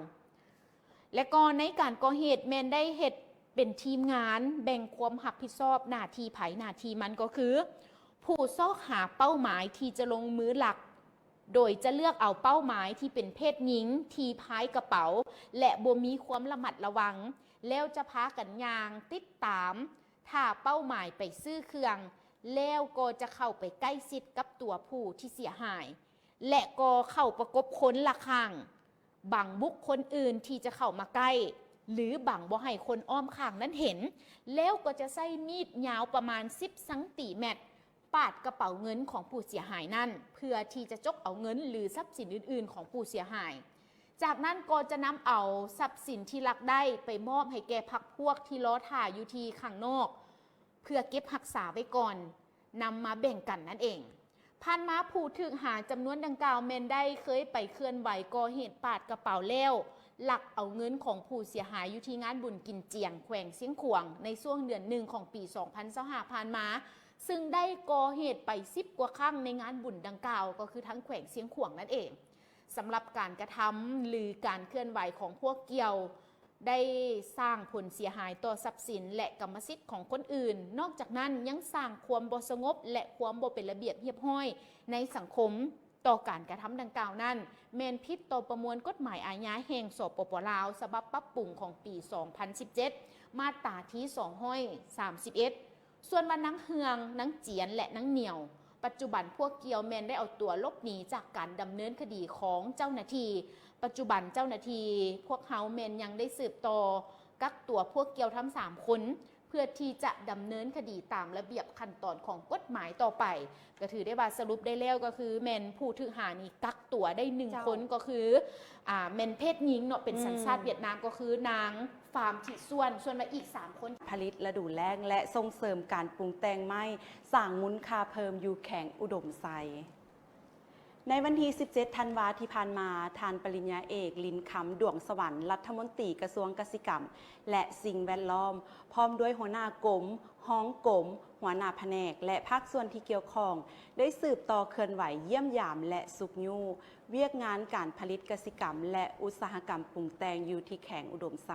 ແລະກໍໃນການກໍ່ເຫດແມ່ນໄດ້ເຮັດເປັນທີມງານ ແບ່ງຄວາມຮັບຜິດຊອບໜ້າທີ່ໃຜໜ້າທີ່ມັນ ກໍຄື ຜູ້ຊອກຫາເປົ້າໝາຍທີ່ຈະລົງມືລັກ ໂດຍຈະເລືອກເອົາເປົ້າໝາຍທີ່ເປັນເພດຍິງທີ່ພາຍກະເປົາ ແລະ ບໍ່ມີຄວາມລະມັດລະວັງ, ແລ້ວຈະພາກັນຍ່າງຕິດຕາມຖ້າເປົ້າໝາຍໄປຊື້ເຄື່ອງ, ແລ້ວກໍຈະເຂົ້າໄປໃກ້ຊິດກັບຕົວຜູ້ທີ່ເສຍຫາຍ ແລະ ກໍເຂົ້າປະກົບຄົນລະຂ້າງ ບັງບຸກຄົນອື່ນທີ່ຈະເຂົ້າມາໃກ້ ຫຼື ບັງບໍ່ໃຫ້ຄົນອ້ອມຂ້າງນັ້ນເຫັນ, ແລ້ວກໍຈະໃຊ້ມີດຍາວປະມານສິບຊັງຕີແມັດ ປາດກະເປົາເງິນຂອງຜູ້ເສຍຫາຍນັ້ນ ເພື່ອທີ່ຈະຈົກເອົາເງິນ ຫຼື ຊັບສິນອື່ນໆຂອງຜູ້ເສຍຫາຍ. ຈາກນັ້ນກໍຈະນຳເອົາຊັບສິນທີ່ລັກໄດ້ໄປມອບໃຫ້ແກ່ພັກພວກທີ່ລໍຖ້າຢູ່ທີ່ຂ້າງນອກ ເພື່ອເກັບຮັກສາໄວ້ກ່ອນ ນຳມາແບ່ງກັນນັ້ນເອງ. ຜ່ານມາຜູ້ຖືກຫາຈຳນວນດັ່ງກ່າວແມ່ນໄດ້ເຄີຍໄປເຄື່ອນໄຫວກໍ່ເຫດປາດກະເປົາແລ້ວ ລັກເອົາເງິນຂອງຜູ້ເສຍຫາຍຢູ່ທີ່ງານບຸນກິນຈຽງ ແຂວງຊຽງຂວາງ ໃນຊ່ວງເດືອນໜຶ່ງຂອງປີສອງພັນຊາວຫ້າຜ່ານມາ, ຊຶ່ງໄດ້ກໍ່ເຫດໄປສິບກວ່າຄັ້ງໃນງານບຸນດັ່ງກ່າວ ກໍຄືທາງແຂວງຊຽງຂວາງນັ້ນເອງ. ສຳລັບການກະທຳ ຫຼື ການເຄື່ອນໄຫວຂອງພວກກ່ຽວ ໄດ້ສ້າງຜົນເສຍຫາຍຕໍ່ຊັບສິນ ແລະ ກຳມະສິດຂອງຄົນອື່ນ. ນອກຈາກນັ້ນຍັງສ້າງຄວາມບໍ່ສະຫງົບ ແລະ ຄວາມບໍ່ເປັນລະບຽບຮຽບຮ້ອຍໃນສັງຄົມ. ຕໍ່ການກະທຳດັ່ງກ່າວນັ້ນ ແມ່ນຜິດຕໍ່ປະມວນກົດໝາຍອາຍາແຫ່ງ ສປປ ລາວ ສະບັບປັບປຸງຂອງປີສອງພັນສິບເຈັດ ມາດຕາທີສອງຮ້ອຍສາມສິບເອັດ. ສ່ວນວ່ານາງເຮືອງ, ນາງຈຽນ ແລະ ນາງໜຽວ, ປັດຈຸບັນພວກກ່ຽວແມ່ນໄດ້ເອົາຕົວຫຼົບໜີຈາກການດຳເນີນຄະດີຂອງເຈົ້າໜ້າທີ່. ປັດຈຸບັນເຈົ້າໜ້າທີ່ພວກເຮົາແມ່ນຍັງໄດ້ສືບຕໍ່ກັກຕົວພວກກ່ຽວທັງສາມຄົນ ເພື່ອທີ່ຈະດຳເນີນຄະດີຕາມລະບຽບຂັ້ນຕອນຂອງກົດໝາຍຕໍ່ໄປ. ກໍຖືໄດ້ວ່າສະຫຼຸບໄດ້ແລ້ວກໍຄືແມ່ນຜູ້ຖືກຫານີ້ກັກຕົວໄດ້ໜຶ່ງ ເຈົ້າ ຄົນ ກໍຄື ອ່າ ແມ່ນເພດຍິງເນາະ ເປັນ ອືມ ສັນຊາດຫວຽດນາມ ກໍຄືນາງ ຟາມ ທິສ່ວນ, ສ່ວນວ່າອີກສາມຄົນ ຜະລິດລະດູແລ້ງ ແລະ ສົ່ງເສີມການປຸງແຕ່ງໄມ້ ສ້າງມູນຄ່າເພີ່ມຢູ່ແຂວງອຸດົມໄຊ. ໃນວັນທີສິບເຈັດ ທັນວາທີ່ຜ່ານມາ, ທ່ານປະລິນຍາເອກ ລິນຄຳ ດວງສະຫວັນ ລັດຖະມົນຕີກະຊວງກະສິກຳ ແລະ ສິ່ງແວດລ້ອມ ພ້ອມດ້ວຍຫົວໜ້າກົມ, ຮອງກົມ, ຫົວໜ້າພະແນກ ແລະ ພາກສ່ວນທີ່ກ່ຽວຂ້ອງ ໄດ້ສືບຕໍ່ເຄື່ອນໄຫວຢ້ຽມຢາມ ແລະ ຊຸກຍູ້ວຽກງານການຜະລິດກະສິກຳ ແລະ ອຸດສາຫະກຳປຸງແຕ່ງຢູ່ທີ່ແຂວງອຸດົມໄຊ.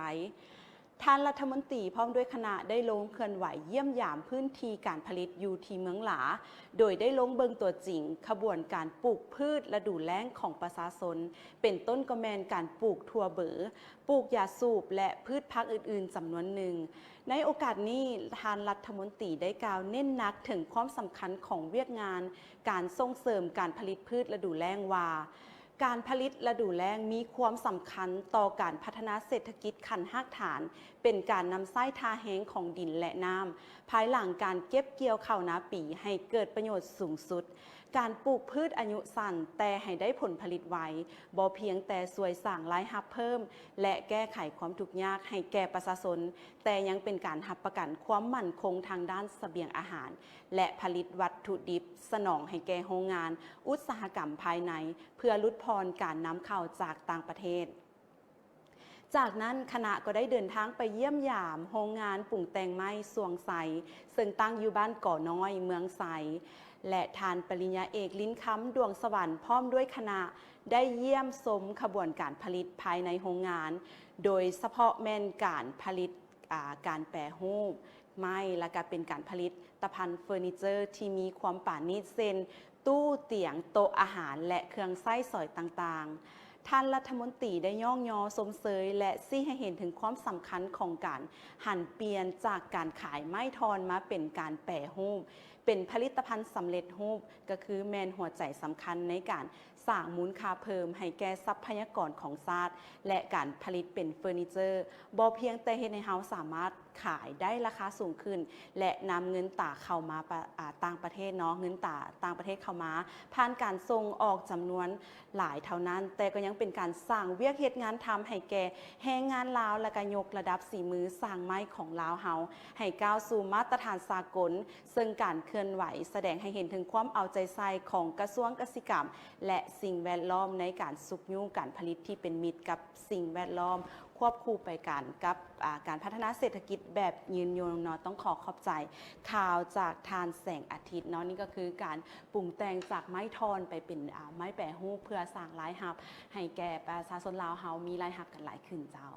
ທ່ານລັດຖະມົນຕີພ້ອມດ້ວຍຄະນະໄດ້ລົງເຄື່ອນໄຫວຢ້ຽມຢາມພື້ນທີ່ການຜະລິດຢູ່ທີ່ເມືອງຫຼາ, ໂດຍໄດ້ລົງເບິ່ງຕົວຈິງຂະບວນການປູກພືດລະດູແລ້ງຂອງປະຊາຊົນ, ເປັນຕົ້ນກໍແມ່ນການປູກຖົ່ວເບີ, ປູກຢາສູບ ແລະ ພືດຜັກອື່ນໆຈຳນວນໜຶ່ງ. ໃນໂອກາດນີ້, ທ່ານລັດຖະມົນຕີໄດ້ກ່າວເນັ້ນໜັກເຖິງຄວາມສຳຄັນຂອງວຽກງານການສົ່ງເສີມການຜະລິດພືດລະດູແລ້ງວ່າ, ການຜະລິດລະດູແລ້ງມີຄວາມສຳຄັນຕໍ່ການພັດທະນາເສດຖະກິດຂັ້ນຮາກຖານ, ເປັນການນຳໃຊ້ທ່າແຮງຂອງດິນ ແລະ ນ້ຳ, ພາຍຫຼັງການເກັບກ່ຽວເຂົ້ານາປີໃຫ້ເກີດປະໂຫຍດສູງສຸດ. ການປູກພືດອາຍຸສັ້ນແຕ່ໃຫ້ໄດ້ຜົນຜະລິດໄວ, ບໍ່ພຽງແຕ່ຊ່ວຍສ້າງລາຍຮັບເພີ່ມ ແລະ ແກ້ໄຂຄວາມທຸກຍາກໃຫ້ແກ່ປະຊາຊົນ, ແຕ່ຍັງເປັນການຮັບປະກັນຄວາມໝັ້ນຄົງທາງດ້ານສະບຽງອາຫານ ແລະ ຜະລິດວັດຖຸດິບສະໜອງໃຫ້ແກ່ໂຮງງານອຸດສາຫະກຳພາຍໃນ ເພື່ອຫຼຸດຜ່ອນການນຳເຂົ້າຈາກຕ່າງປະເທດ. ຈາກນັ້ນ, ຄະນະກໍໄດ້ເດີນທາງໄປຢ້ຽມຢາມໂຮງງານປຸງແຕ່ງໄມ້ສວງໄຊ, ເຊິ່ງຕັ້ງຢູ່ບ້ານກໍນ້ອຍ, ເມືອງໄຊ ແລະ ທ່ານປະລິນຍາເອກ ລິນຄຳ ດວງສະຫວັນ ພ້ອມດ້ວຍຄະນະ ໄດ້ຢ້ຽມຊົມຂະບວນການຜະລິດພາຍໃນໂຮງງານ, ໂດຍສະເພາະແມ່ນການຜະລິດ ອາ ການແປຮູບໄມ້ ແລະ ກະເປັນການຜະລິດຕະພັນເຟີນີເຈີທີ່ມີຄວາມປານີດ ເຊັ່ນ ຕູ້, ຕຽງ, ໂຕະອາຫານ ແລະ ເຄື່ອງໃຊ້ສອຍຕ່າງໆ. ທ່ານລັດຖະມົນຕີໄດ້ຍ້ອງຍໍຊົມເຊີຍ ແລະ ຊີ້ໃຫ້ເຫັນເຖິງຄວາມສຳຄັນຂອງການຫັນປ່ຽນຈາກການຂາຍໄມ້ທ່ອນມາເປັນການແປຮູບ ເປັນຜະລິດຕະພັນສຳເລັດຮູບ, ກໍຄືແມ່ນຫົວໃຈສຳຄັນໃນການ ສ້າງມູນຄ່າເພີ່ມໃຫ້ແກ່ຊັບພະຍາກອນຂອງຊາດ ແລະ ການຜະລິດເປັນເຟີນີເຈີ ບໍ່ພຽງແຕ່ເຮັດໃຫ້ເຮົາສາມາດຂາຍໄດ້ລາຄາສູງຂຶ້ນ ແລະ ນຳເງິນຕາເຂົ້າມາປະ ອາ ຕ່າງປະເທດເນາະ, ເງິນຕາຕ່າງປະເທດເຂົ້າມາ ຜ່ານການສົ່ງອອກຈຳນວນຫຼາຍເທົ່ານັ້ນ, ແຕ່ກໍຍັງເປັນການສ້າງວຽກເຮັດງານທຳໃຫ້ແກ່ແຮງງານລາວ ແລະ ກະຍົກລະດັບສີມືຊ່າງໄມ້ຂອງລາວເຮົາໃຫ້ກ້າວສູ່ມາດຕະຖານສາກົນ, ເຊິ່ງການເຄື່ອນໄຫວສະແດງໃຫ້ເຫັນເຖິງຄວາມເອົາໃຈໃສ່ຂອງກະຊວງກະສິກຳ ແລະ ສິ່ງແວດລ້ອມ ໃນການຊຸກຍູ້ການຜະລິດທີ່ເປັນມິດກັບສິ່ງແວດລ້ອມ ຄວບຄູ່ໄປກັນກັບ ອາ ການພັດທະນາເສດຖະກິດແບບຍືນຍົງເນາະ. ຕ້ອງຂໍຂອບໃຈຂ່າວຈາກທ່ານແສງອາທິດເນາະ. ນີ້ກໍຄືການປຸງແຕ່ງຈາກໄມ້ທ່ອນໄປເປັນ ອາ ໄມ້ແປຮູບ ເພື່ອສ້າງລາຍຮັບໃຫ້ແກ່ປະຊາຊົນລາວເຮົາມີລາຍຮັບກັນຫຼາຍຂຶ້ນເຈົ້າ.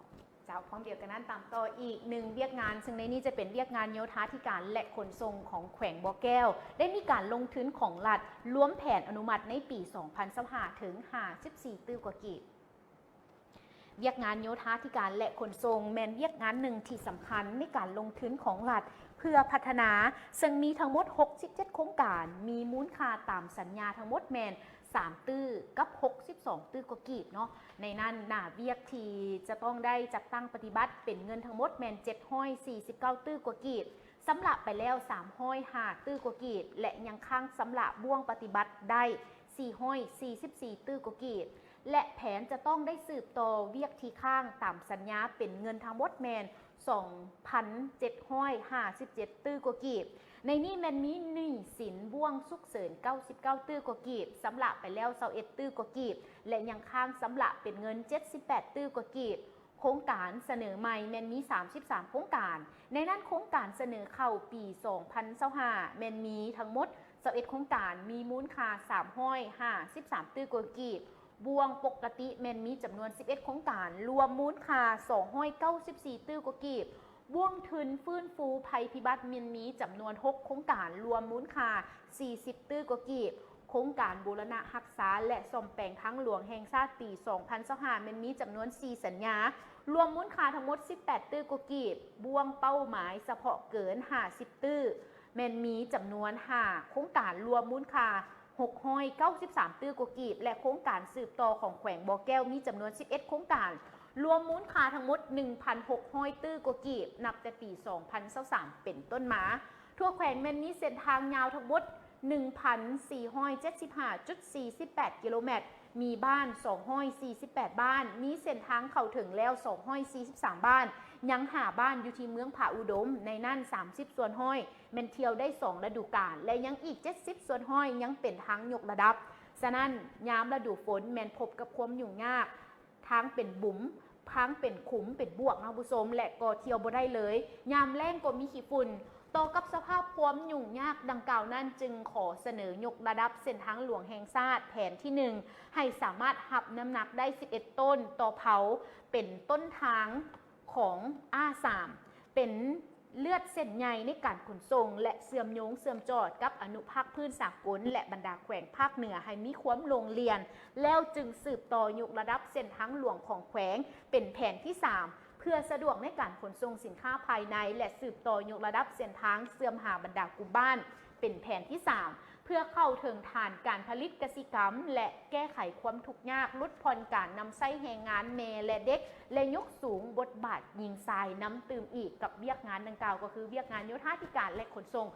ເຈົ້າ ພ້ອມດຽວກັນນັ້ນ ຕາມຕໍ່ອີກໜຶ່ງວຽກງານ, ເຊິ່ງໃນນີ້ຈະເປັນວຽກງານໂຍທາທິການ ແລະ ຂົນສົ່ງຂອງແຂວງບໍ່ແກ້ວ ໄດ້ມີການລົງທຶນຂອງລັດ ລວມແຜນອະນຸມັດໃນປີສອງພັນຊາວຫ້າ ເຖິງຫ້າສິບສີ່ຕື້ກວ່າກີບ. ວຽກງານໂຍທາທິການ ແລະ ຂົນສົ່ງ ແມ່ນວຽກງານໜຶ່ງທີ່ສຳຄັນໃນການລົງທຶນຂອງລັດເພື່ອພັດທະນາ, ເຊິ່ງມີທັງໝົດຫົກສິບເຈັດໂຄງການ, ມີມູນຄ່າຕາມສັນຍາທັງໝົດແມ່ນ ສາມຕື້ກັບຫົກສິບສອງຕື້ກວ່າກີບເນາະ. ໃນນັ້ນໜ້າວຽກທີ່ຈະຕ້ອງໄດ້ຈັດຕັ້ງປະຕິບັດເປັນເງິນທັງໝົດແມ່ນເຈັດຮ້ອຍສີ່ສິບເກົ້າຕື້ກວ່າກີບ, ຊຳລະໄປແລ້ວສາມຮ້ອຍຫ້າຕື້ກວ່າກີບ ແລະ ຍັງຄ້າງຊຳລະບ່ວງປະຕິບັດໄດ້ສີ່ຮ້ອຍສີ່ສິບສີ່ຕື້ກວ່າກີບ ແລະ ແຜນຈະຕ້ອງໄດ້ສືບຕໍ່ວຽກທີ່ຄ້າງຕາມສັນຍາເປັນເງິນທັງໝົດແມ່ນ ສອງພັນເຈັດຮ້ອຍຫ້າສິບເຈັດຕື້ກວ່າກີບ. ໃນນີ້ແມ່ນມີໜີ້ສິນບ່ວງສຸກເສີນເກົ້າສິບເກົ້າຕື້ກວ່າກີບ, ຊຳລະໄປແລ້ວຊາວເອັດຕື້ກວ່າກີບ ແລະ ຍັງຄ້າງຊຳລະເປັນເງິນເຈັດສິບແປດຕື້ກວ່າກີບ. ໂຄງການສະເໜີໃໝ່ແມ່ນມີສາມສິບສາມໂຄງການ, ໃນນັ້ນໂຄງການສະເໜີເຂົ້າປີສອງພັນຊາວຫ້າແມ່ນມີທັງໝົດຊາວເອັດໂຄງການ, ມີມູນຄ່າສາມຮ້ອຍຫ້າສິບສາມຕື້ກວ່າກີບ. ບ່ວງປົກກະຕິແມ່ນມີຈຳນວນສິບເອັດໂຄງການ, ລວມມູນຄ່າສອງຮ້ອຍເກົ້າສິບສີ່ຕື້ກວ່າກີບ. ບ່ວງທຶນຟື້ນຟູໄພພິບັດແມ່ນມີຈຳນວນຫົກໂຄງການ, ລວມມູນຄ່າສີ່ສິບຕື້ກວ່າກີບ. ໂຄງການບູລະນະຮັກສາ ແລະ ສ້ອມແປງທາງຫຼວງແຫ່ງຊາດປີສອງພັນຊາວຫ້າແມ່ນມີຈຳນວນສີ່ສັນຍາ, ລວມມູນຄ່າທັງໝົດສິບແປດຕື້ກວ່າກີບ. ບ່ວງເປົ້າໝາຍສະເພາະເກີນຫ້າສິບຕື້ ແມ່ນມີຈຳນວນຫ້າໂຄງການ, ລວມມູນຄ່າ ຫົກຮ້ອຍເກົ້າສິບສາມຕື້ກວ່າກີບ ແລະ ໂຄງການສືບຕໍ່ຂອງແຂວງບໍ່ແກ້ວມີຈຳນວນສິບເອັດໂຄງການ, ລວມມູນຄ່າທັງໝົດໜຶ່ງພັນຫົກຮ້ອຍຕື້ກວ່າກີບ ນັບແຕ່ປີສອງພັນຊາວສາມເປັນຕົ້ນມາ. ທົ່ວແຂວງແມ່ນມີເສັ້ນທາງຍາວທັງໝົດໜຶ່ງພັນສີ່ຮ້ອຍເຈັດສິບຫ້າຈຸດສີ່ສິບແປດກິໂລແມັດ, ມີບ້ານສອງຮ້ອຍສີ່ສິບແປດບ້ານ, ມີເສັ້ນທາງເຂົ້າເຖິງແລ້ວສອງຮ້ອຍສີ່ສິບສາມບ້ານ, ຍັງຫ້າບ້ານຢູ່ທີ່ເມືອງຜາອຸດົມ, ໃນນັ້ນສາມສິບສ່ວນຮ້ອຍ ແມ່ນທ່ຽວໄດ້ສອງລະດູການ ແລະ ຍັງອີກເຈັດສິບສ່ວນຮ້ອຍຍັງເປັນທາງຍົກລະດັບ. ສະນັ້ນ, ຍາມລະດູຝົນແມ່ນພົບກັບຄວາມຫຍຸ້ງຍາກ, ທາງເປັນບຸມ, ທາງເປັນຂຸມ, ເປັນບວກເນາະທ່ານຜູ້ຊົມ, ແລະ ກໍທ່ຽວບໍ່ໄດ້ເລີຍ. ຍາມແລ້ງກໍມີຂີ້ຝຸ່ນ. ຕໍ່ກັບສະພາບຄວາມຫຍຸ້ງຍາກດັ່ງກ່າວນັ້ນ, ຈຶ່ງຂໍສະເໜີຍົກລະດັບເສັ້ນທາງຫຼວງແຫ່ງຊາດແຜນທີໜຶ່ງ ໃຫ້ສາມາດຮັບນ້ຳໜັກໄດ້ສິບເອັດໂຕນຕໍ່ເພົາ, ເປັນຕົ້ນທາງ ຂອງ R ສາມ ເປັນເລືອດເສັ້ນໃຫຍ່ໃນການຂົນສົ່ງ ແລະ ເຊື່ອມໂຍງເຊື່ອມຈອດກັບອະນຸພາກພື້ນສາກົນ ແລະ ບັນດາແຂວງພາກເໜືອ ໃຫ້ມີຄວາມໂລ່ງລ່ຽນ, ແລ້ວຈຶ່ງສືບຕໍ່ຍົກລະດັບເສັ້ນທາງຫຼວງຂອງແຂວງເປັນແຜນທີສາມ ເພື່ອສະດວກໃນການຂົນສົ່ງສິນຄ້າພາຍໃນ ແລະ ສືບຕໍ່ຍົກລະດັບເສັ້ນທາງເຊື່ອມຫາບັນດາກຸ່ມບ້ານ ເປັນແຜນທີສາມ ເພື່ອເຂົ້າເຖິງຖານການຜະລິດກະສິກຳ ແລະ ແກ້ໄຂຄວາມທຸກຍາກ, ຫຼຸດຜ່ອນການນຳໃຊ້ແຮງງານແມ່ ແລະ ເດັກ ແລະ ຍົກສູງບົດບາດຍິງຊາຍນຳຕື່ມອີກ ກັບວຽກງານດັ່ງກ່າວ ກໍຄືວຽກງານໂຍທາທິການ ແລະ ຂົນສົ່ງ.